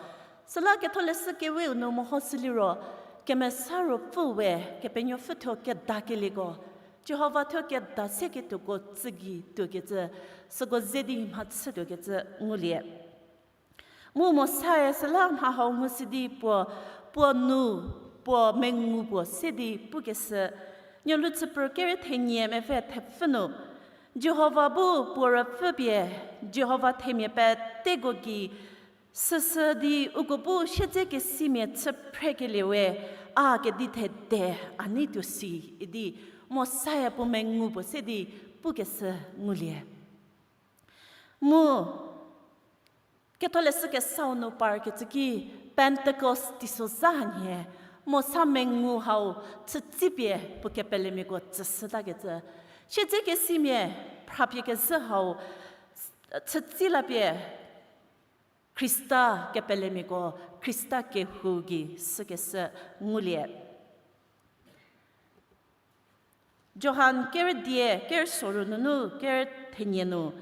Süla Ketholeshü keweu nu mehoshü liro, Kemesa Ruopfü we Kepenuopfü thuo kedakelieko, Jihova thuo keda seketuoko tsügei tuokecü, süko ze di mhachütuokecü ngulie. Mu Mosae süla mha hau ngushü di puo, puo nu, puo mengu puo se di pukeshü, Nuolhou tsüphrü kere thenie mepfü thepfü nu, Jihova bu puo ruopfü pie, Jihova themia peteko gei süsü di uko bu siedzekesimia chü phrekelie we, a kedi thede a nei tuo si idi, Mosae puo mengu puo se di pukeshü ngulie. Mu Ketholeshü kesau nu parkecü ki Pentecost teisozha hanie, Mosa mengu hau chütsipie puo kepelemiako tsüshütakecü. Siedzekesimia phrapie kezhü hau chütsi lapie Khrista kepelemiako Khrista kehou gei sükeshü ngulie. Johan kerüdie kerüsoru nunu kerü thenie nu,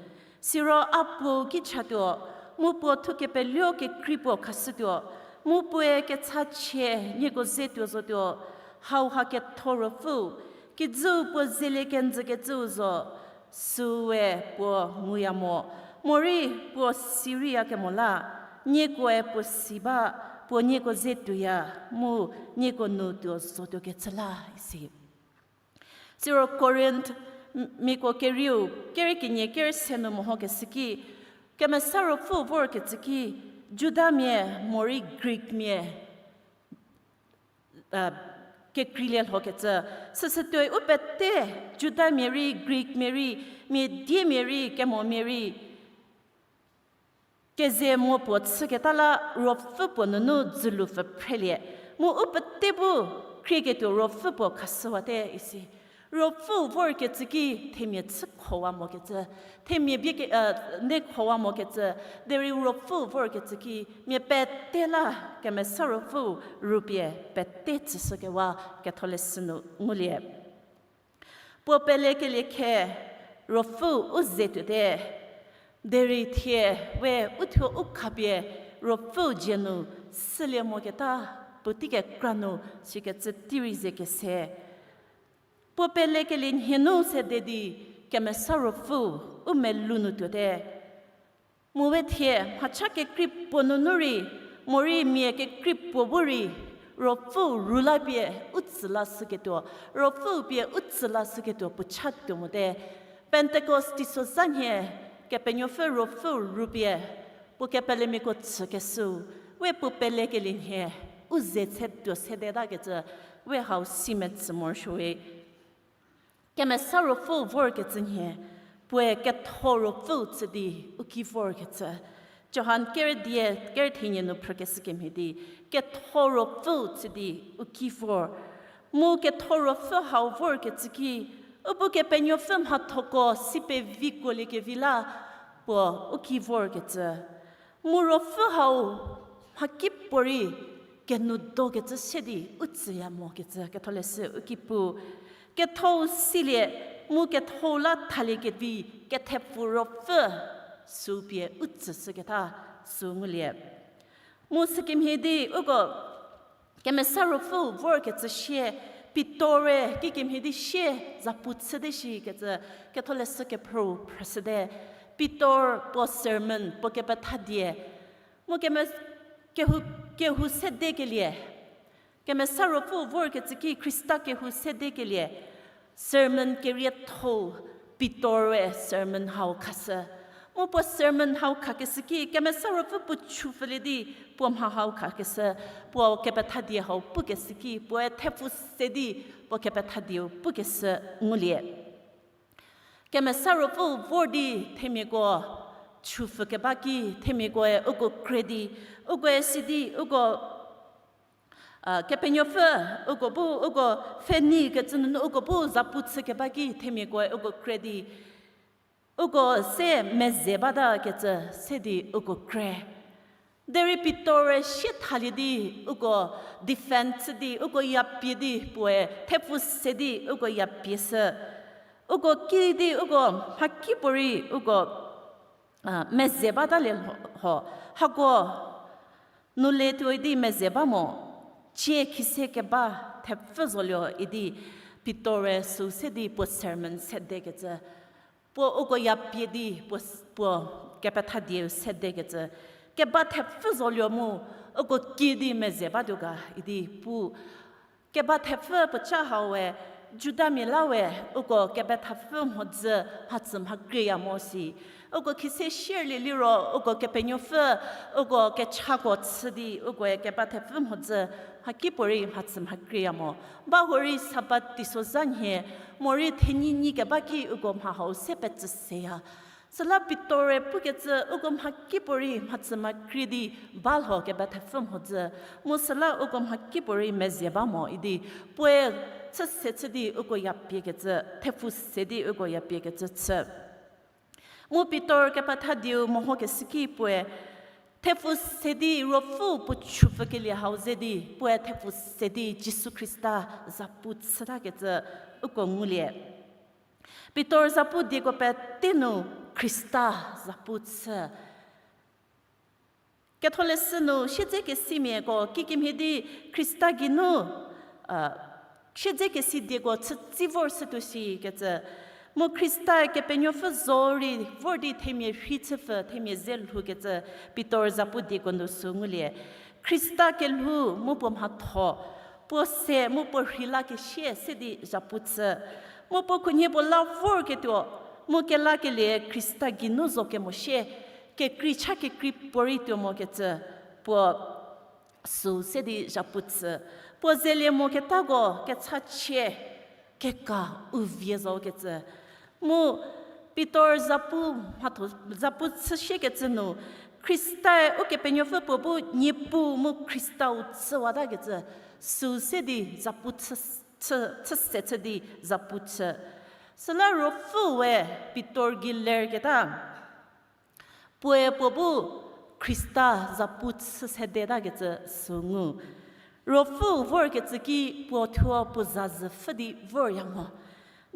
siro a Puou ki chatuo, mu Puo thukepeluo kekrei puo khashütuo, mu Puoe kechachie nieko ze tuo zotuo, hauha ketho Ruopfüu, kijüu Puo zelie kenjükecüu zo, süue Puo nguya mo, Morei puo si reiya kemo la, niekoe puo si ba, puo nieko ze tuoya, mu nieko nu tuo zotuo kecü la, isi. Siro Korinth m-, miako kerieu, kere kenie kere se nu mehokeshü ki, Kemesa Ruopfü vorkecü ki, Judamia morei Greekmia, a, kekreilie lhokecü, süsütuoi u pete, Judamia rei, Greekmia rei, mia diemia rei, kemomia rei, keze mo puo chüketa la Ruopfü puo nunu dzülu pfü phrelie. Mu u pete bu khrieketuo Ruopfü puo khashüwate isi. Ruopfüu vorkecü ki themia chükhowa mokecü, themia bie ke, e, nekhowa mokecü, derei Ruopfüu vorkecü ki mia pete la Kemesa Ruopfüu rupie pete tsüshükewa Ketholeshü nu ngulie. Puo pelekelie khe Ruopfüu u ze tuote, derei thie we uthuo u khapie Ruopfüu dzie nu sülie moketa puotei kekra nu sikecü tei rei ze kese. Puo pelekelie nhie nu sede di Kemesa Ruopfüu u melou nu tuote. Mu we thie mhacha kekrei puo nunu rei, morei mia kekrei puo bu rei, Ruopfüu rula pie u tsü lashüketuo, Ruopfüu pie u tsü lashüketuo puo cha tuo mote. Pentecost teisozha nhie, Kepenuopfü Ruopfüu rupie puo kepelemiako tsükeshüu, we puo pelekelie nhie u ze se tuo sedetakecü, we hau si metsü morosuowe. Kemesa Ruopfüu vorkecü nhie, puoe ketho Ruopfüu chü di u ki vorkecü. Johan kere die, kere thenie nu phrükeshü kemhie di, ketho Ruopfüu chü di u ki vor. Mu ketho Ruopfü hau vorkecü ki, u bu Kepenuopfü mhathoko si pevikuoliekevi la, puo u ki vorkecü. Mu Ruopfü hau mhakipuorei kenoudokecü se di u tsüya mokecü Ketholeshü u ki pu. Kethou silie, mu kethou la thaliekevi kethepfu Ruopfü sü pie u tsüshüketa sü ngulie. Mu sükemhie di uko Kemesa Ruopfüu vorkecü sie, Pitor-e kikemhie di sie zapu chüte shikecü Ketholeshü kephrüu phrüshüte. Pitor puo sermon, puo kepethadie. Mu keme-, kehou, kehou sedekelie. Kemesa Ruopfüu vorkecü ki Khrista kehou sedekelie. Sermon kerietho-u Pitor-e sermon hau khashü. Mu puo sermon hau khakeshü ki Kemesa Ruopfü puo chupfülie di puo mha hau khakeshü, puo kepethadie hau pukeshü ki puoe thepfu se di puo kepethadieu pukeshü ngulie. Kemesa Ruopfüu vor di themiako chupfükeba ki themiakoe uko kre di, ukoe si di, uko, a, Kepenuopfü, uko bu, uko pfhenei kecü nunu uko bu zapu chükeba ki themiakoe uko kre di, uko se meze batakecü se di uko kre. Derei Pitor-e sie thalie di uko defend chü di uko yapie di puoe thepfu se di uko yapie shü. Uko ki di uko mhakipuorei uko, a, meze batalie lho, hako nu le tuoi di meze ba mo, cie khise keba thepfü zolie idi Pitor-e sü se di puo sermon sedekecü. Puo uko yapie di puo, puo kepethadieu sedekecü. Keba thepfü zolie mu uko ki di meze batuo ga idi pu. Keba thepfü puoca hau we, Judamia la we, uko kepethapfü mhodzü mhatsü mha krieya mo si. Uko khise shierlie liro, uko Kepenuopfü, uko kechako chü di, ukoe keba thepfü mhodzü mhakipuorei mhatsü mha krieya mo. Ba hurei Sabat teisozha nhie, morei thenyi nyi keba ki uko mha hau se pecü seya. Süla Pitor-e pukecü uko mhakipuorei mhatsü mha krie di ba lho keba thepfü mhodzü. Mu süla uko mhakipuorei meze ba mo idi puoe chü se chü di uko yapiekecü, thepfu se di uko yapiekecü chü. Mu Pitor kepethadieu mehokeshü ki puoe thepfu se di Ruopfü puo chupfükelie hau ze di puoe thepfu se di Jisu Khrista zapu chütakecü uko ngulie. Pitor zapu dieko pete nu Khrista zapu chü. Ketholeshü nu siedzekesimiako kikemhie di Khrista geinu, a, siedzekesi dieko chütsi vor shütuo shikecü, Mu Khrista Kepenuopfü zo rei vor di themia rhei chüpfü, themia ze lhoukecü Pitor zapu dieko nu sü ngulie. Khrista kelhou mu puo mhatho, puo se mu puo rhei lakesie se di zhapu chü. Mu puo khunhie puo la vorketuo, mu kelakelie Khrista geinu zo kemo sie, kekrei cha kekrei puorei tuo mokecü, puo sü se di zhapu chü. Puo zelie moketako kechachie, keka u vie zokecü. Mu Pitor zapu mhatho, zapu chüsiekecü nu, Khrista-e Ukepenuopfü puo bu Niepuu mu Khristau chüwatakecü, sü se di zapu chü, chü, chü se chü di zapu chü. Süla Ruopfüe Pitor gei lerketa, puoe puo bu Khrista zapu chü sedetakecü sü ngu. Ruopfüu vorkecü ki puo thuo puo zazü pfhü di vorya mo.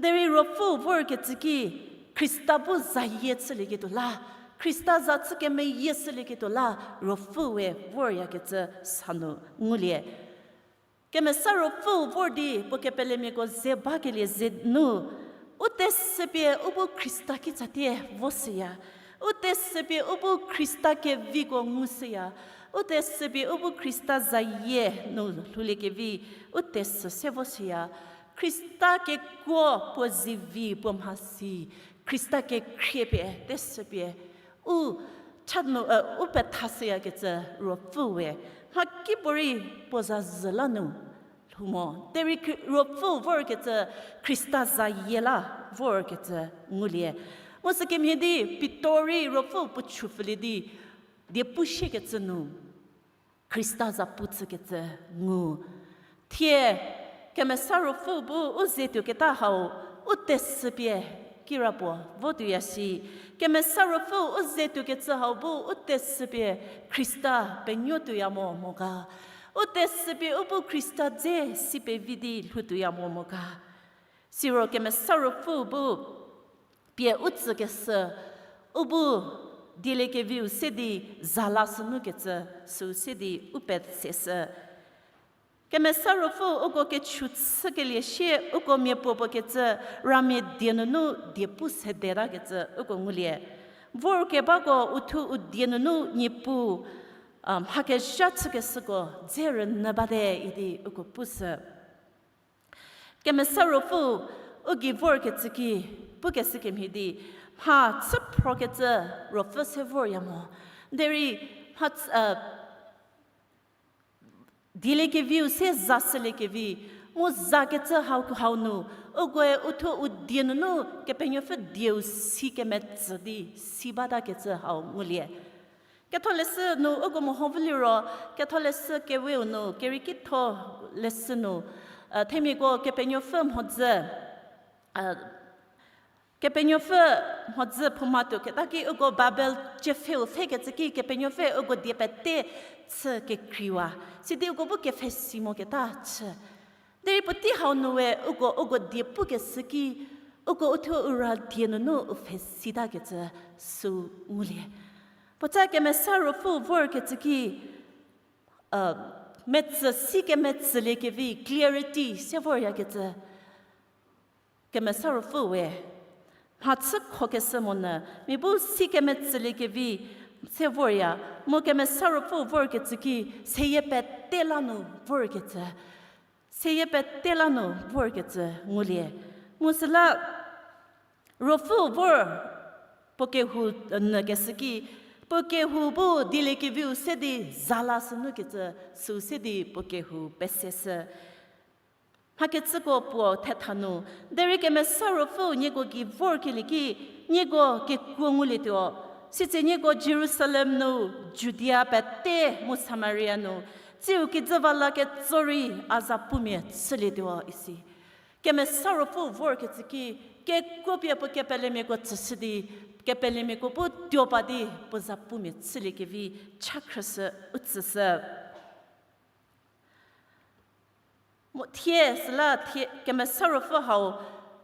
Derei Ruopfüu vorkecü ki Khrista bu zayie chülieketuo la, Khrista za chü kemeyie shülieketuo la, Ruopfüe voryakecü sa nu ngulie. Kemesa Ruopfüu vor di puo kepelemiako ze bakelie ze nu, u tesüpie u bu Khrista kitsatie vo shüya. U tesüpie u bu Khrista keviko ngu shüya. U tesüpie u bu Khrista zayie nu lhouliekevi, u tesü se vo shüya. Khrista kekuo puo zivi puo mhasi, Khrista kekhrie pie, tesüpie, u cha nu, u petha shüyakecü Ruopfüe, mhakipuorei puo zazü la nu lhou mo. Derei Khri-, Ruopfüu vorkecü Khrista zayie la vorkecü ngulie. Mu sükemhie di Pitor rei Ruopfüu puo chupfülie di, die pu siekecü nu Khrista zapu chükecü ngu. Thie, Kemesa Ruopfüu bu u ze tuoketa hau, u tesüpie kirapuo vo tuoya shi. Kemesa Ruopfüu u ze tuokecü hau bu u tesüpie Khrista penuo tuoya mo mo ga. U tesüpie u bu Khrista dze si pevi di lhou tuoya mo mo ga. Siro Kemesa Ruopfüu bu pie u tsükeshü, u bu dieliekeviu se di za la sünu kecü, süu se di u petseshü. Kemesa Ruopfüu uko kechu chükelie sie uko miapuopuo kecü ramia die nunu die pu sedetakecü uko ngulie. Vorkebako uthuo u die nunu Niepuu, a, mha kezha chükeshüko dze rünyü bate idi uko pushü. Kemesa Ruopfüu u gei vorkecü ki, pukeshü kemhie di, mha chü phrokecü ruopfü se vorya mo. Derei mha ts-, a, dieliekeviu se za shüliekevi, mu zakecü hau, hau nu, ukoe uthuo u die nunu Kepenuopfü dieu si kemetsü di si batakecü hau ngulie. Ketholeshü nu uko meho vü liro, Ketholeshü keweu nu, kerieki tho leshü nu, a, themiako Kepenuopfü mhodzü, a, Kepenuopfü mhodzü phouma tuoketa ki uko Babel tsiepfheu pfhekecü ki Kepenuopfü uko die pete chü kekreiwa. Sidi uko bu kepfhesi moketa chü. Derei puotei hau nu we uko, uko die pukeshü ki, uko uthuo u ra die nunu u pfhesitakecü süu ngulie. Puotsa Kemesa Ruopfüu vorkecü ki, a, metsü si kemetsüliekevi, clarity se voryakecü. Kemesa Ruopfüu we, mha chü khokeshü monyü, mia bu si kemetsüliekevi se vorya, mu Kemesa Ruopfüu vorkecü ki, seyie pete la nu vorkecü. Seyie pete la nu vorkecü ngulie. Mu süla Ruopfüu vor puo kehou, nyü keshü ki, puo kehou bu dieliekeviu se di za la sünukecü, süu se di puo kehou peseshü. Mhakecüko puo thetha nu, derei Kemesa Ruopfüu nieko gei vorkelie ki, nieko kekuo ngulietuo. Sitse nieko Jerusalem nu, Judia pete mu Samaria nu, tsiu kijü va la ketso rei a za pumia chülietuo isi. Kemesa Ruopfüu vorkecü ki, kekuo pie puo kepelemiako tsüshü di, kepelemiako bu tuo pa di puo za pumia chüliekevi cha khrüshü u tsüshü. Mo thie süla thie Kemesa Ruopfü hau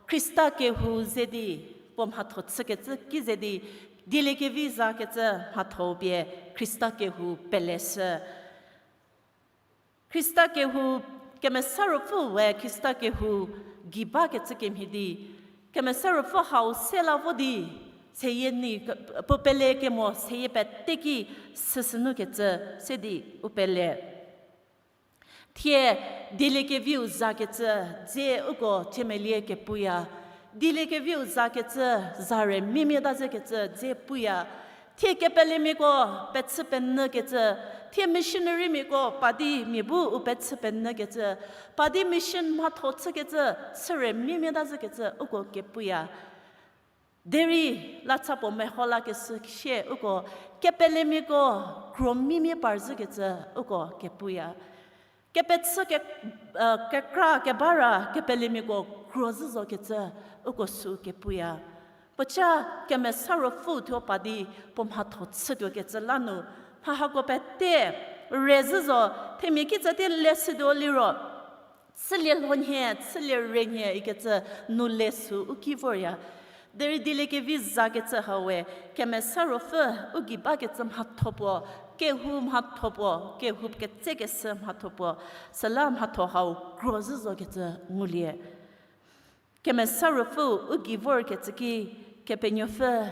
Khrista kehou ze di, puo mhatho chükecü ki ze di, dieliekevi zakecü mhatho pie Khrista kehou peleshü. Khrista kehou, Kemesa Ruopfü we Khrista kehou gei bakecü kemhie di, Kemesa Ruopfü hau se la vo di, seyie ni, puo pele kemo seyie pete ki süsü nu kecü se di u pele. Thie dieliekeviu za kecü dze uko tiemelie kepuya. Dieliekeviu za kecü za re mimie ta zhü kecü dze puya. Thie kepelemiako pechü penyü kecü, thie missionarymiako pa di mia bu u pechü penyü kecü, pa di mission mhatho chü kecü, chü re mimie ta zhü kecü uko kepuya. Derei la cha puo meho lakeshü sie uko kepelemiako kro mimie par zhü kecü uko kepuya. Kepechü ke, kekra keba ra kepelemiako kro zhü zo kecü uko sü kepuya. Puoca Kemesa Ruopfü thuo pa di puo mhatho chütuo kecü la nu, mha hako pete re zhü zo, themia kitsatie leshütuo liro chülie lhonhie, chülie renhie ikecü nu le sü u ki vorya. Derei dieliekevi za kecü hau we, Kemesa Ruopfü u gei bakecü mhatho puo, kehou mhatho puo, kehou ketsekeshü mhatho puo, süla mhatho hau kro zhü zo kecü ngulie. Kemesa Ruopfü u gei vorkecü ki, Kepenuopfü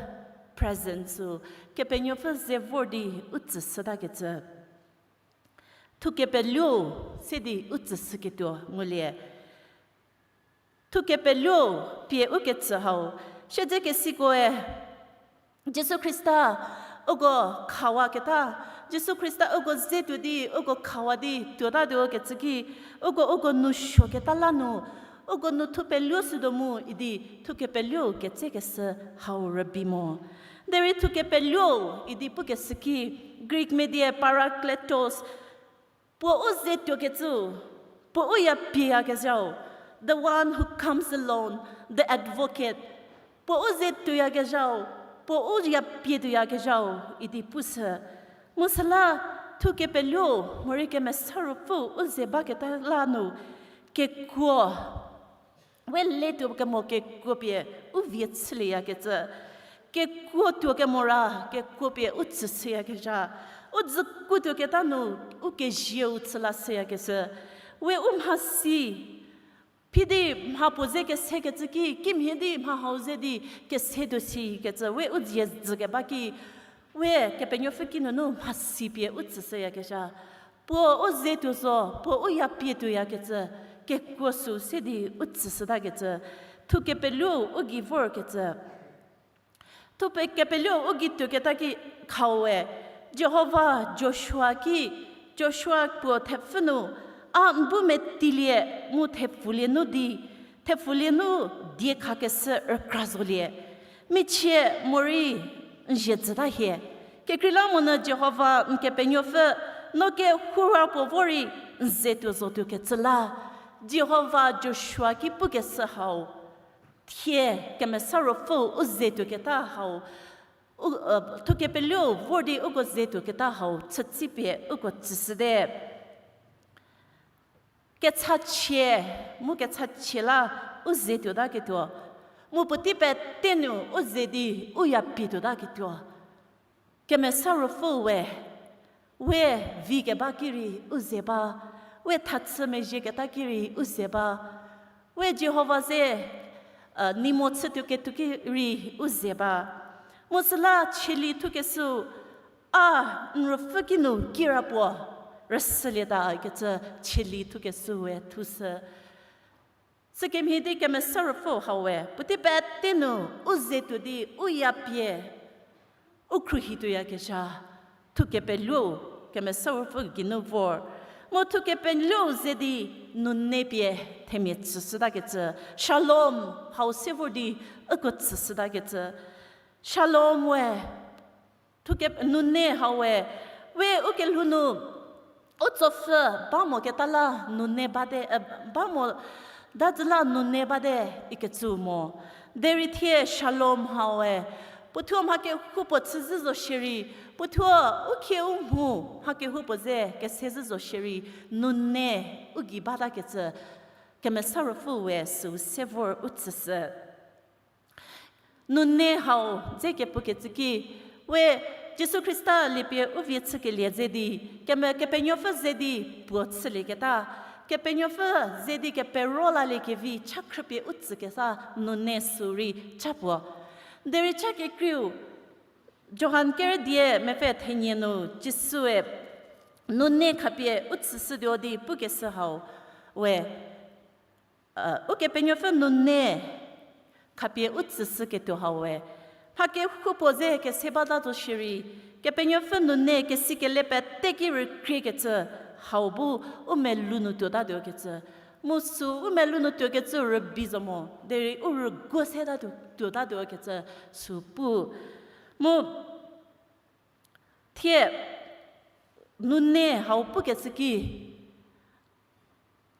presence-u, Kepenuopfü ze vor di u tsüshütakecü. Thukepeluo se di u tsüshüketuo ngulie. Thukepeluo pie u ketsü hau, siedzekesikoe, Jisu Khrista uko khawaketa, Jisu Khrista uko ze tuo di, uko khawa di tuotatuo kecü ki, uko, uko nu suoketa la nu, uko nu thupeluo sütuo mu idi thukepeluo ketsekeshü hau rübei mo. Derei thukepeluo idi pukeshü ki, Greek mia die parakletos, puo u ze tuokecü, puo u ya pieyakezhau, the one who comes alone, the advocate, puo u ze tuoyakezhau, puo u ya pie tuoyakezhau idi pushü. Mu süla thukepeluo, morei Kemesa Ruopfü u ze baketa la nu, kekuo, we le tuo kemo kekuo pie u vie chülieyakecü, kekuo tuo kemo ra kekuo pie u tsüshüyakezha, u dzüku tuoketa nu u kezieu chü lashüyakecü, we u mhasi, phi di mha puo ze kesekecü ki, kimhie di mha hau ze di kese tuo sikecü, we u dzie dzükeba ki, we Kepenuopfü kinunu mhasi pie u tsüshüyakezha. Puo u ze tuo zo, puo u ya pie tuoyakecü, kekuo sü se di u tsüshütakecü, thukepeluo u gei vorkecü. Thupe kepeluo u gei tuoketa ki khaue, Jihova Joshua ki, Joshua puo thepfü nu, a n bu metilie mu thepfulie nu di, thepfulie nu die khakeshü rükra zolie. Michie morei n zie jüta hie. Kekreilamonyü Jihova n Kepenuopfü, no kehoura puo vo rei n ze tuo zotuokecü la, Jihova Joshua ki pukeshü hau, thie Kemesa Ruopfü u ze tuoketa hau, u, thukepeluo vor di uko ze tuoketa hau chütsipie uko tsüshüte. Kechachie, mu kechachie la u ze tuotaketuo, mu puotei pete nu u ze di u ya pie tuotaketuo. Kemesa Ruopfü we, we vi keba ki rei u ze ba, we thachü mezhieketa ki rei u ze ba, we Jihova ze, ni mo chütuo ketuo ki rei u ze ba. Mu süla cheli thukeshü, a n ruopfü kinu kirapuo rüsülieta kecü cheli thukeshü we thushü. Sükemhie di Kemesa Ruopfü hau we, puotei pete nu u ze tuo di u ya pie u khruohi tuoyakezha, thukepeluo Kemesa Ruopfü geinu vor. Mu thukepeluo ze di nune pie themia tsüshütakecü, shalom hau se vor di uko tsüshütakecü. Shalom we, thuke nune hau we, we u kelhou nu u tsopfü ba moketa la nune bate, ba mo, dazü la nune bate ikecü mo. Derei thie shalom hau we, puothuo mha kehoupuo chü zhü zo shierei, puothuo u khie u mhu mha kehoupuo ze kese zhü zo shierei, nune u gei batakecü, Kemesa Ruopfü we süu se vor u tsüshü. Nune hau dze kepukecü ki, we Jisu Khrista liepie u vie chükelie ze di, keme Kepenuopfü ze di puo chülieketa, Kepenuopfü ze di kepero laliekevi cha khrüpie u tsükesa nune sü rei cha puo. Derei cha kekreiu, Johan kerüdie mepfü thenie nu Jisue nune khapie u tsüshütuo di pukeshü hau we, Ukepenuopfü nune khapie u tsüshüketuo hau we, mha kehoupuo ze kese bata zo shierei, Kepenuopfü nune kesikele peteki rükriekecü hau bu u melou nu tuotatuo kecü. Mu sü u melou nu tuokecü rübei zo mo, derei u rüguo se tatuo, tuotatuo kecü sü pu. Mu thie nune hau pukecü ki,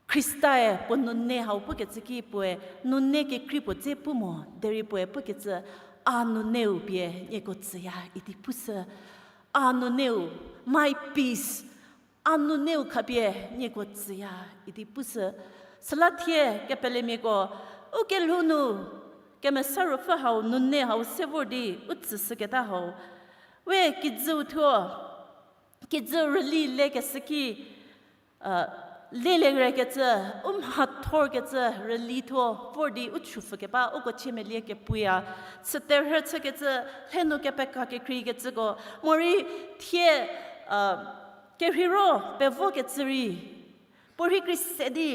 Khristae puo nune hau pukecü ki puoe nune kekrei puo dze pu mo, derei puoe pukecü, a nuneu pie nieko tsüya idi pushü. A nuneu, my peace, a nuneu khapie nieko tsüya idi pushü. Süla thie kepelemiako, u kelhou nu Kemesa Ruopfü hau nune hau se vor di u tsüshüketa hau, we kijüu thuo, kijü rüli lekeshü ki, lelerekecü, u mhathorkecü rüli thuo vor di u chupfükeba uko chiemelie kepuya, chüterhü chükecü, lhenu kepeka kekreikecüko, morei thie kerheiro pevokecü rei, puo rhei kri se di,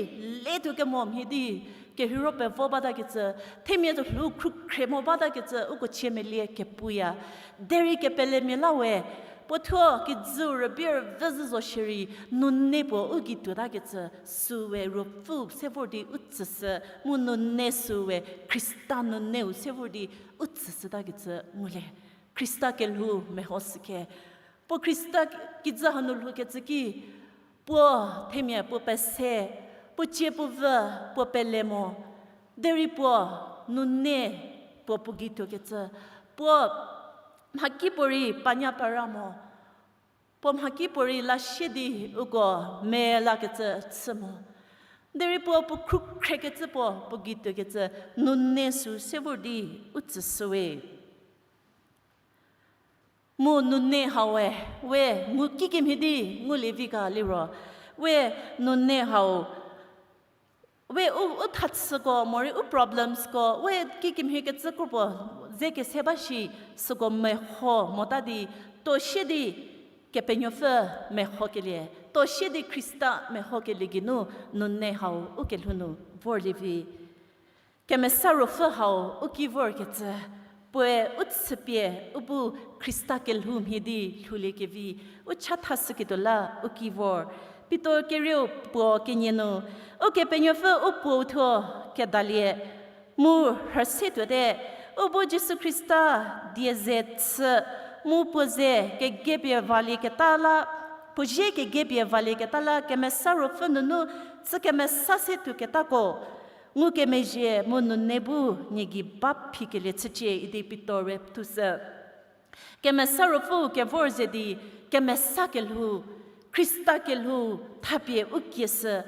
letuo kemo mhie di, kerheiro pevo batakecü, themia tuo lhou khrukhre mo batakecü uko chiemelie kepuya. Derei kepelemia la we, puo thuo kijüu rübei rüvü zhü zo shierei, nune puo u gei tuotakecü, süwe Ruopfü se vor di u tsüshü, mu nune süwe Khrista nuneu se vor di u tsüshütakecü ngulie. Khrista kelhou mehoshüke. Puo Khrista kijü hanu lhoukecü ki, puo themia puo pese, puo cie puo vü, puo pele mo, derei puo nune puo puo gei tuokecü, puo mhakipuorei panya para mo, puo mhakipuorei lasie di uko melakecü chü mo. Derei puo puo khrukhrekecü puo puo gei tuokecü, nune sü se vor di u tsüshüwe. Mu nune hau we, we ngu kikemhie di ngulie vi ga liro, we nune hau, we u, u thachüko morei u problemsko, we kikemhie kecü kropuo ze kese ba shi, süko meho mota di, tuo sie di Kepenuopfü mehokelie, tuo sie di Khrista mehokelie geinu nune hau u kelhou nu vorlie vi. Kemesa Ruopfü hau u ki vorkecü, puoe u tsüpie u bu Khrista kelhou mhie di lhouliekevi, u chathashüketuo la u ki vor. Pitor kerieu puo kenie nu, Ukepenuopfü u Puou thuo kedalie, mu rhüse tuote, u bu Jisu Khrista die ze chü, mu puo ze kegepie valieketa la, puo zie kegepie valieketa la Kemesa Ruopfü nunu chü kemesa se tuoketako, ngukemezhie mu nune bu nie gei ba phikelie chücie idi Pitor-e thushü. Kemesa Ruopfü kevor ze di, kemesa kelhou, Khrista kelhou thapie u kieshü,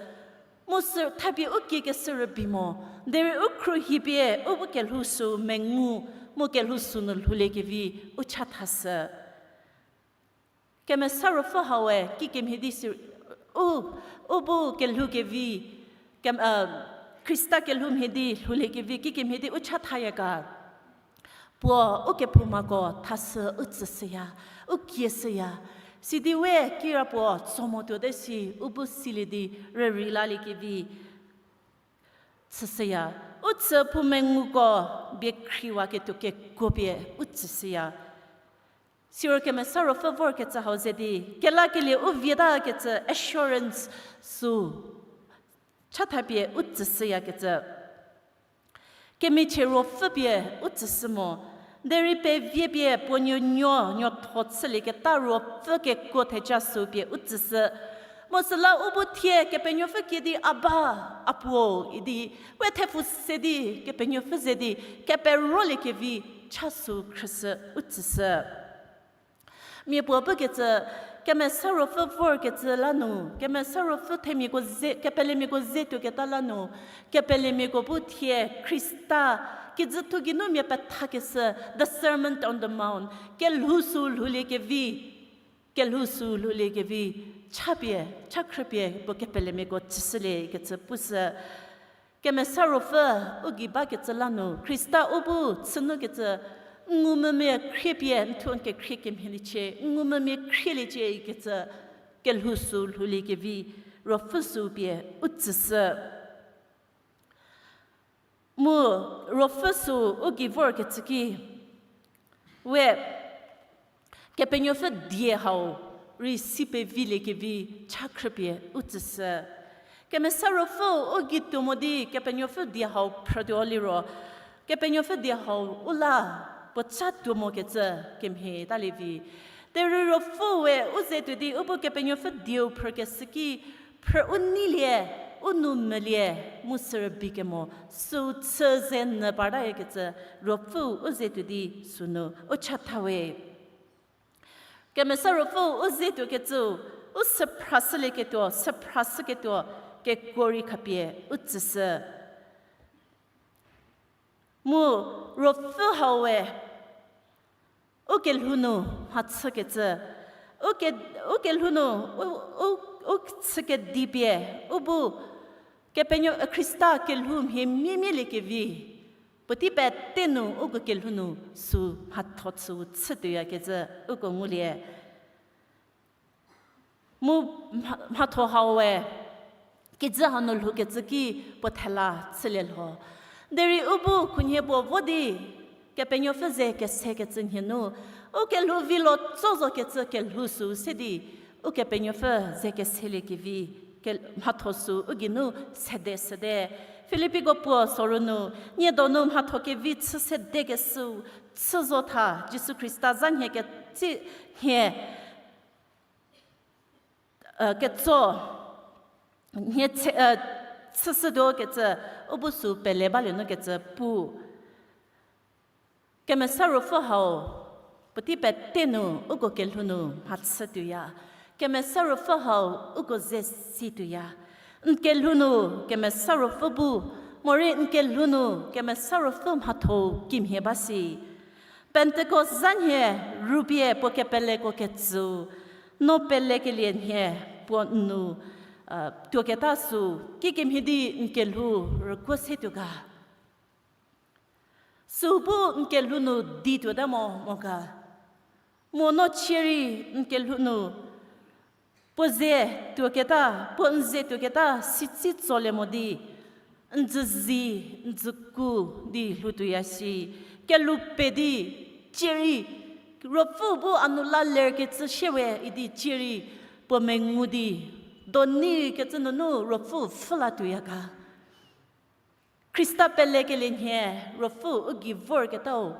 mu sü thapie u kiekeshü rübei mo, derei u khruohipie u bu kelhou sü mengu, mu kelhou sü nu lhouliekevi u chathashü. Kemesa Ruopfü hau we kikemhie di si, u, u bu kelhou kevi, kem, Khrista kelhou mhie di lhouliekevi kikemhie di u chathaya ga. Puo u kephoumako thashü u tsüshüya, u kieshüya. Sidi we kirapuo tso mo tuote si u bu silie di rürei laliekevi chüshüya. U tsü phoumenguko bie khriwaketuo kekuo pie u tsüshüya. Siro Kemesa Ruopfü vorkecü hau ze di, kelakelie u vietakecü assurance sü chathapie u tsüshüyakecü. Kemichie ruopfü pie u tsüshü mo, derei pevie pie puo nuonuo nuotho chülieketa ruopfü kekuo theja sü pie u tsüshü. Mu süla u bu thie Kepenuopfü kie di Aba, Apuo idi, we thepfu se di Kepenuopfü ze di, keperoliekevi cha sü khrüshü u tsüshü. Mia puo pukecü, Kemesa Ruopfü vorkecü la nu, Kemesa Ruopfü themiako ze, kepelemiako ze tuoketa la nu, kepelemiako bu thie Khrista, kijüthu geinu mia pethakeshü, the Sermon on the Mount, kelhou sü lhouliekevi kelhou sü lhouliekevi, chapie, cha khrüpie puo kepelemiako tsüshülie kecü pushü. Kemesa Ruopfü u gei bakecü la nu, Khrista u bu chünukecü, n ngumvümia khriepie, n thuo n kekhrie kemhieliecie, n ngumvümia khrieliecie kecü, kelhou sü lhouliekevi, Ruopfü sü pie u tsüshü. Mu Ruopfü sü u gei vorkecü ki, we Kepenuopfü die hau rei si peviliekevi cha khrüpie u tsüshü. Kemesa Ruopfü u gei tuo mo di Kepenuopfü die hau phrütuo liro, Kepenuopfü die hau u la puo cha tuo mokecü kemhie talie vi. Derei Ruopfüe u ze tuo di u bu Kepenuopfü dieu phrükeshü ki, phrü u neilie, u nou melie, mu sü rübei kemo, süu chü ze nyü partayakecü, Ruopfü u ze tuo di sünu u chatha we. Kemesa Ruopfü u ze tuokecüu, u süphrashülieketuo, süphrashüketuo, kekuo rei khapie u tsüshü. Mu Ruopfü haue, u kelhou nu mhachükecü, u ke-, u kelhou nu, u, u, u chükedipie, u bu, Kepenuo-, Khrista kelhou mhie miemieliekevi, puotei pete nu uko kelhou nu sü mhatho chüu chütuoyakecü uko ngulie. Mu mha-, mhatho haue, kijü hanu lhoukecü ki puo thela chülie lho. Derei u bu khunhie puo vo di, Kepenuopfü ze kesekecü nhie nu, u kelhou vilo tso zokecü kelhou sü se di, Ukepenuopfü ze keseliekevi, ke-, mhatho sü u geinu sede sede. Filipiko puo sorou nu, nie donu mhatho kevi chü sedekeshüu, chü zo tha, Jisu Khrista za nhie ketsi nhie, ketso, nhie chü, chüshütuo kecü, u bu sü pele balie nu kecü pu. Kemesa Ruopfü hau, puotei pete nu uko kelhou nu mhachütuoya. Kemesa Ruopfü hau uko ze situoya. N kelhou nu Kemesa Ruopfü bu, morei n kelhou nu Kemesa Ruopfü mhatho kimhie ba si. Pentecost za nhie rupie puo kepeleko kecüu, no pelekelie nhie puo n nu, tuoketa sü, kikemhie di n kelhou rükuo setuo ga. Sü bu n kelhou nu di tuota mo, mo ga. Mo no cie rei n kelhou nu puo ze tuoketa, puo n ze tuoketa sitsi tsolie mo di, n dzüzi, n dzüku di lhoutuoya si, kelhou pe di, cie rei, Ruopfü bu a nu la lerkecü shie we idi cie rei, puo mengu di, doni kecü nunu Ruopfü pfhü la tuoya ga. Khrista pelekelie nhie, Ruopfü u gei vorketau,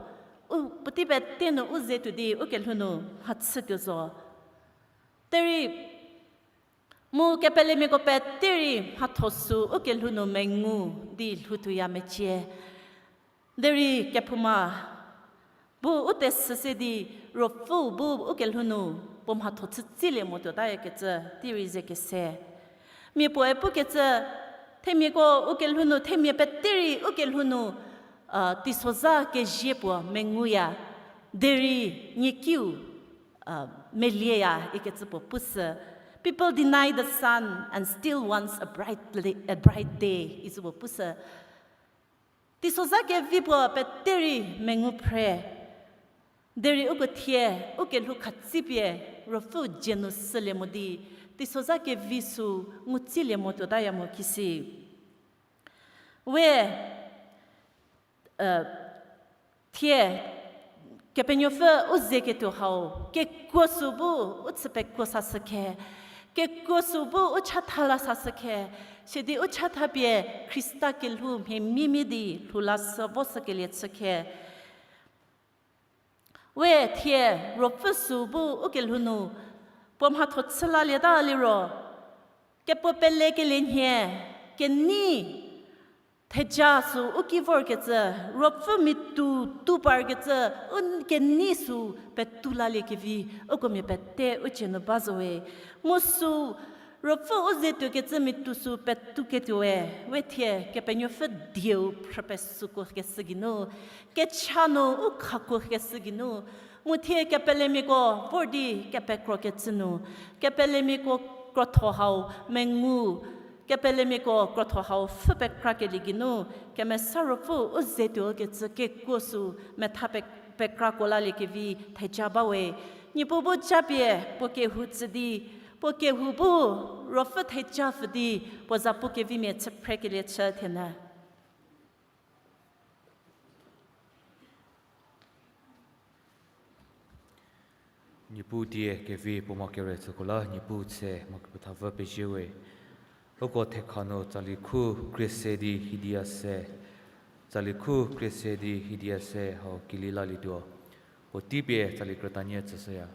u puotei pete nu u ze tuo di u kelhou nu mhachütuo zo. Derei, mu kepelemiako pete rei mhatho sü u kelhou nu mengu di lhoutuoya mecie. Derei kephouma bu u tesü se di Ruopfü bu u kelhou nu puo mhatho chütsilie mo tuotayakecü tei rei ze kese. Mia puoe pukecü, themiako u kelhou nu, themia pete rei u kelhou nu, teisozha kezie puo menguya, derei niekiu, melieya ikecü puo pushü. People deny the sun and still wants a bright, a bright day, icü puo pushü. Teisozha kevi puo pete rei mengu phre. Derei uko thie, u kelhou khatsipie, Ruopfü dzie nu sülie mo di, teisozha kevi sü ngutsilie mo tuotaya mo kisi. We, thie, Kepenuopfü u ze ketuo hau, kekuo sü bu u chü pekuo sashü khe, kekuo sü bu u chatha la sashü khe, sidi u chatha pie Khrista kelhou mhie mimie di lhou la sü vo shükelie chü khe. We thie, Ruopfü sü bu u kelhou nu puo mhatho chü lalieta liro, kepuo pelekelie nhie, kenei, theja sü u ki vorkecü, Ruopfü mitu tu parkecü, u kenei sü petu laliekevi, uko mia pete u cie nu ba zo we. Mu sü Ruopfü u ze tuokecü miatu sü petuoketuoe, we thie Kepenuopfü dieu phrü pesükuo keshü geinu, kecha nu u khakuo keshü geinu, mu thie kepelemiako vor di kepekrokecü nu, kepelemiako krotho hau mengu, kepelemiako krotho hau pfhü pekrakelie geinu, Kemesa Ruopfü u ze tuokecü kekuo sü metha pe-, pekrakuo laliekevi theja bawe. Niepuu bu japie puo kehou tsü di, puo kehou bu Ruopfü theja pfü di, puo za pu kevimia chü phrekelie chü thienyü. Niepuu die kevi puo mha kere tsüko la, Niepuu tse mha kepethapfü pezie we. Uko thekha nu tsali khu krie se di hidia se, tsali khu krie se di hidia se hau kili lalietuo. Puotei pie tsali krütanie tsüshüya.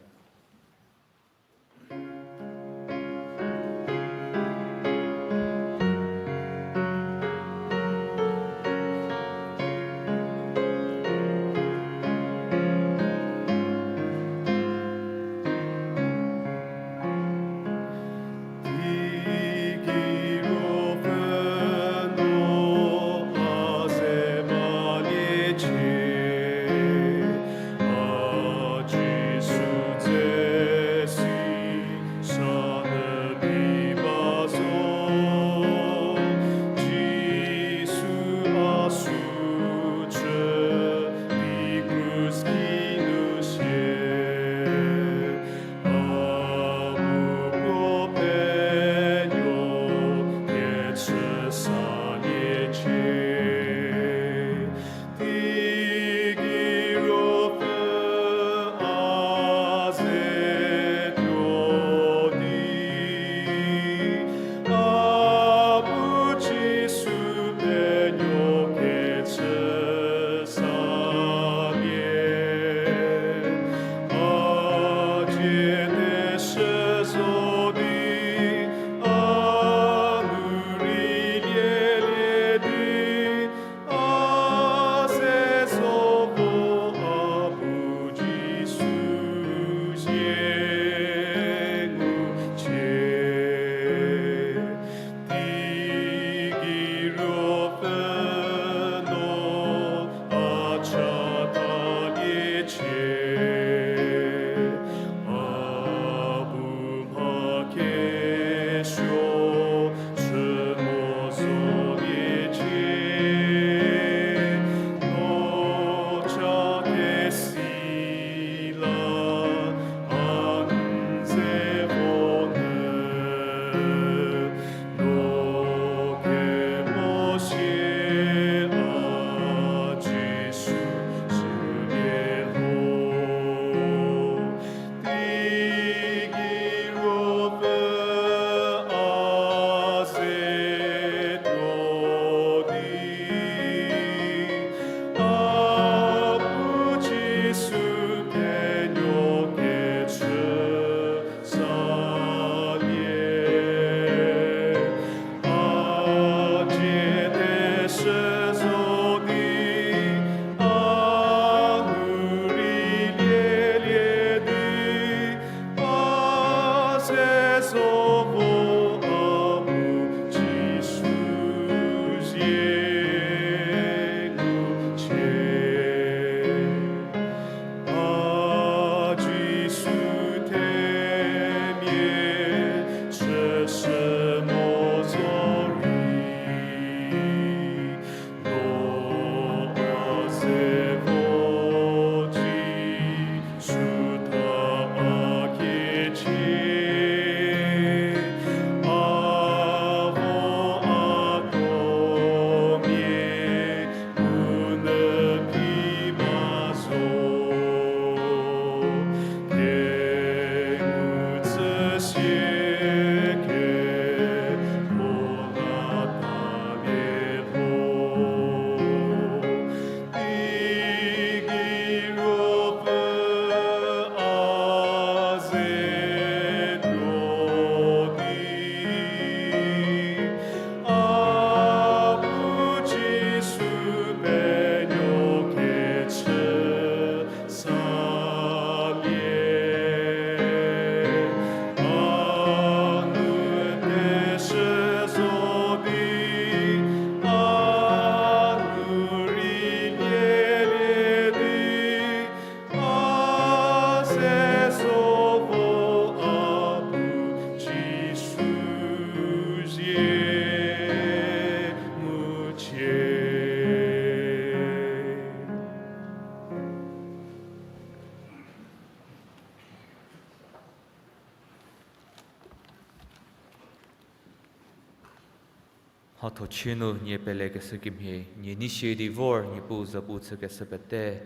Mhatho chie nu nie pelekeshü kemhie, nie nei sie di vor Niepuu zapu chükeshü pete,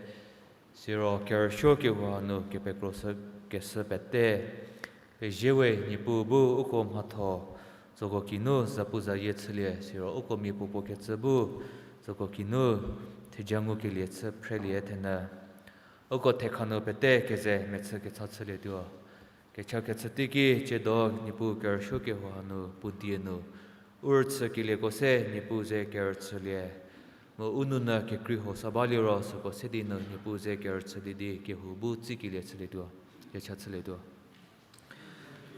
siro kerüsuo kehou hanu kepekroshükeshü pete, pezie we. Niepuu bu uko mhatho tsoko kinu zapuzayie chülie, siro uko mia puopuo kecü bu tsoko kinu theja ngukelie chü phrelie thenyü. Uko thekha nu pete keze mechü kecha chülietuo. Kecha kechü teiki tsiedo Niepuu kerüsuo kehou hanu puo die nu u rüchükelieko se Niepuu ze kerüchülie. Mu u nunyü kekrei huo sa baliro süko se di nu Niepuu ze kerüchülie di kehou bu tsikelie chülietuo, kecha chülietuo.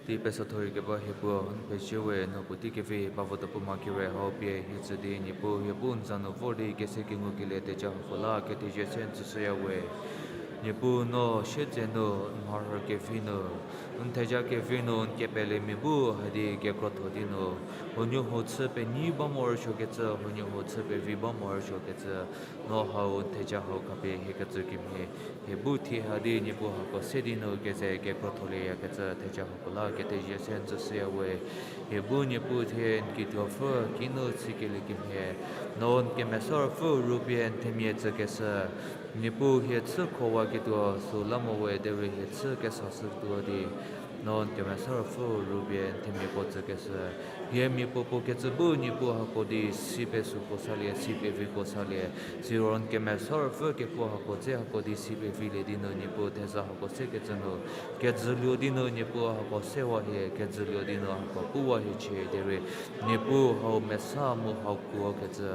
Tei pesotho rei keba hie puo, n pezie we. No puotei kevi ba vo dopuma kire hau pie hie tsü di Niepuu hie bu n za nu vor di kese kengukelie theja hako la kethezie se n tsüshüya we. Niepuu no siedze nu n mharhü kevi nu, n theja kevi nu n kepelemia bu hadi kekrotho di nu, huonuo huo chü penyi ba morosuokecü, huonuo huo chü pevi ba morosuokecü, no hau n theja hau khapie hie ketsü kemhie, hie bu thie hadi Niepuu hako se di nu keze kekrotholieya kecü theja hako la kethezie se n tsüshüya we. Hie bu Niepuu thie n kituopfü kinu chükelie kemhie, no n Kemesa Ruopfü rupie n themia tsükeshü, Niepuu hie chü khowaketuo süla mo we derei hie chü kesashütuo di, no n Kemesa Ruopfü rupie n themia puo tsükeshü. Hie mia puopuo kecü bu Niepuu hako di si pesüko salie, si peviko salie. Siro n Kemesa Ruopfü kekuo hako dze hako di si pevilie di nu Niepuu theza hako sekecü nu kejüluo di nu Niepuu hako sewa hie, kejüluo di nu hako puwa hie chie derei Niepuu hau mesa mu hau kuo kecü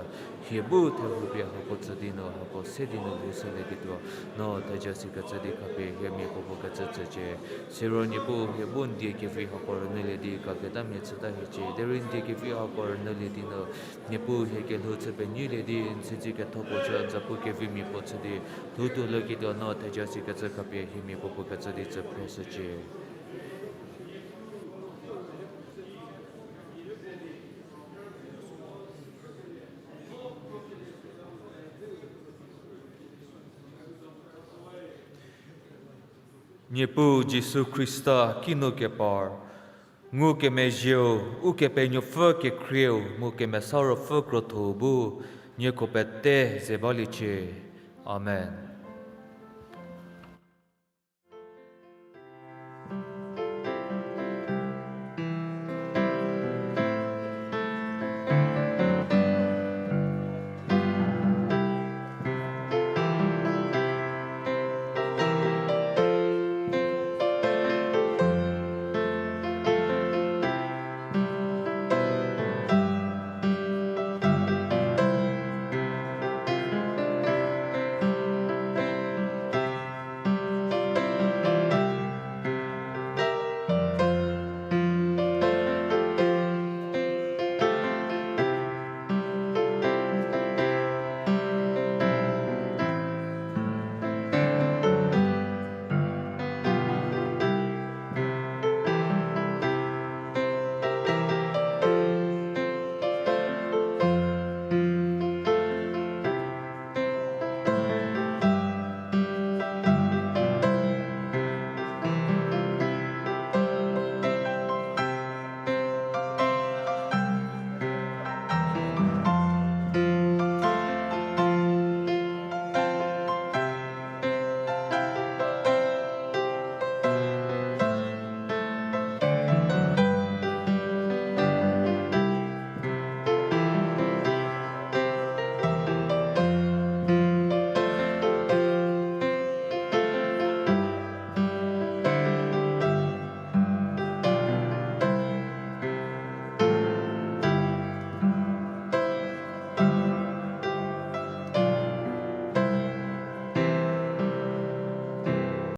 hie bu therhupie hako tsü di nu hako se di nu lhoushülieketuo, no theja sikecü di khapie hie mia puopuo kecü tsücie. Siro Niepuu hie bu n die kevi hako rünyülie di kaketamia chüta hiecie derei n die kevi hako rünyülie di nu Niepuu hie kelhou chü penyilie di n siedze ketho puo chü n zapu kevimia puo chü di lhoutuolieketuo, no theja sikecü khapie hie mia puopuo kecü di tsü phreshücie. Niepuu Jisu Khrista kinu kepar, ngukemezhieu, Ukepenuopfü kekhrieu mu Kemesa Ruopfü krotho bu nieko pete ze baliecie. Amen.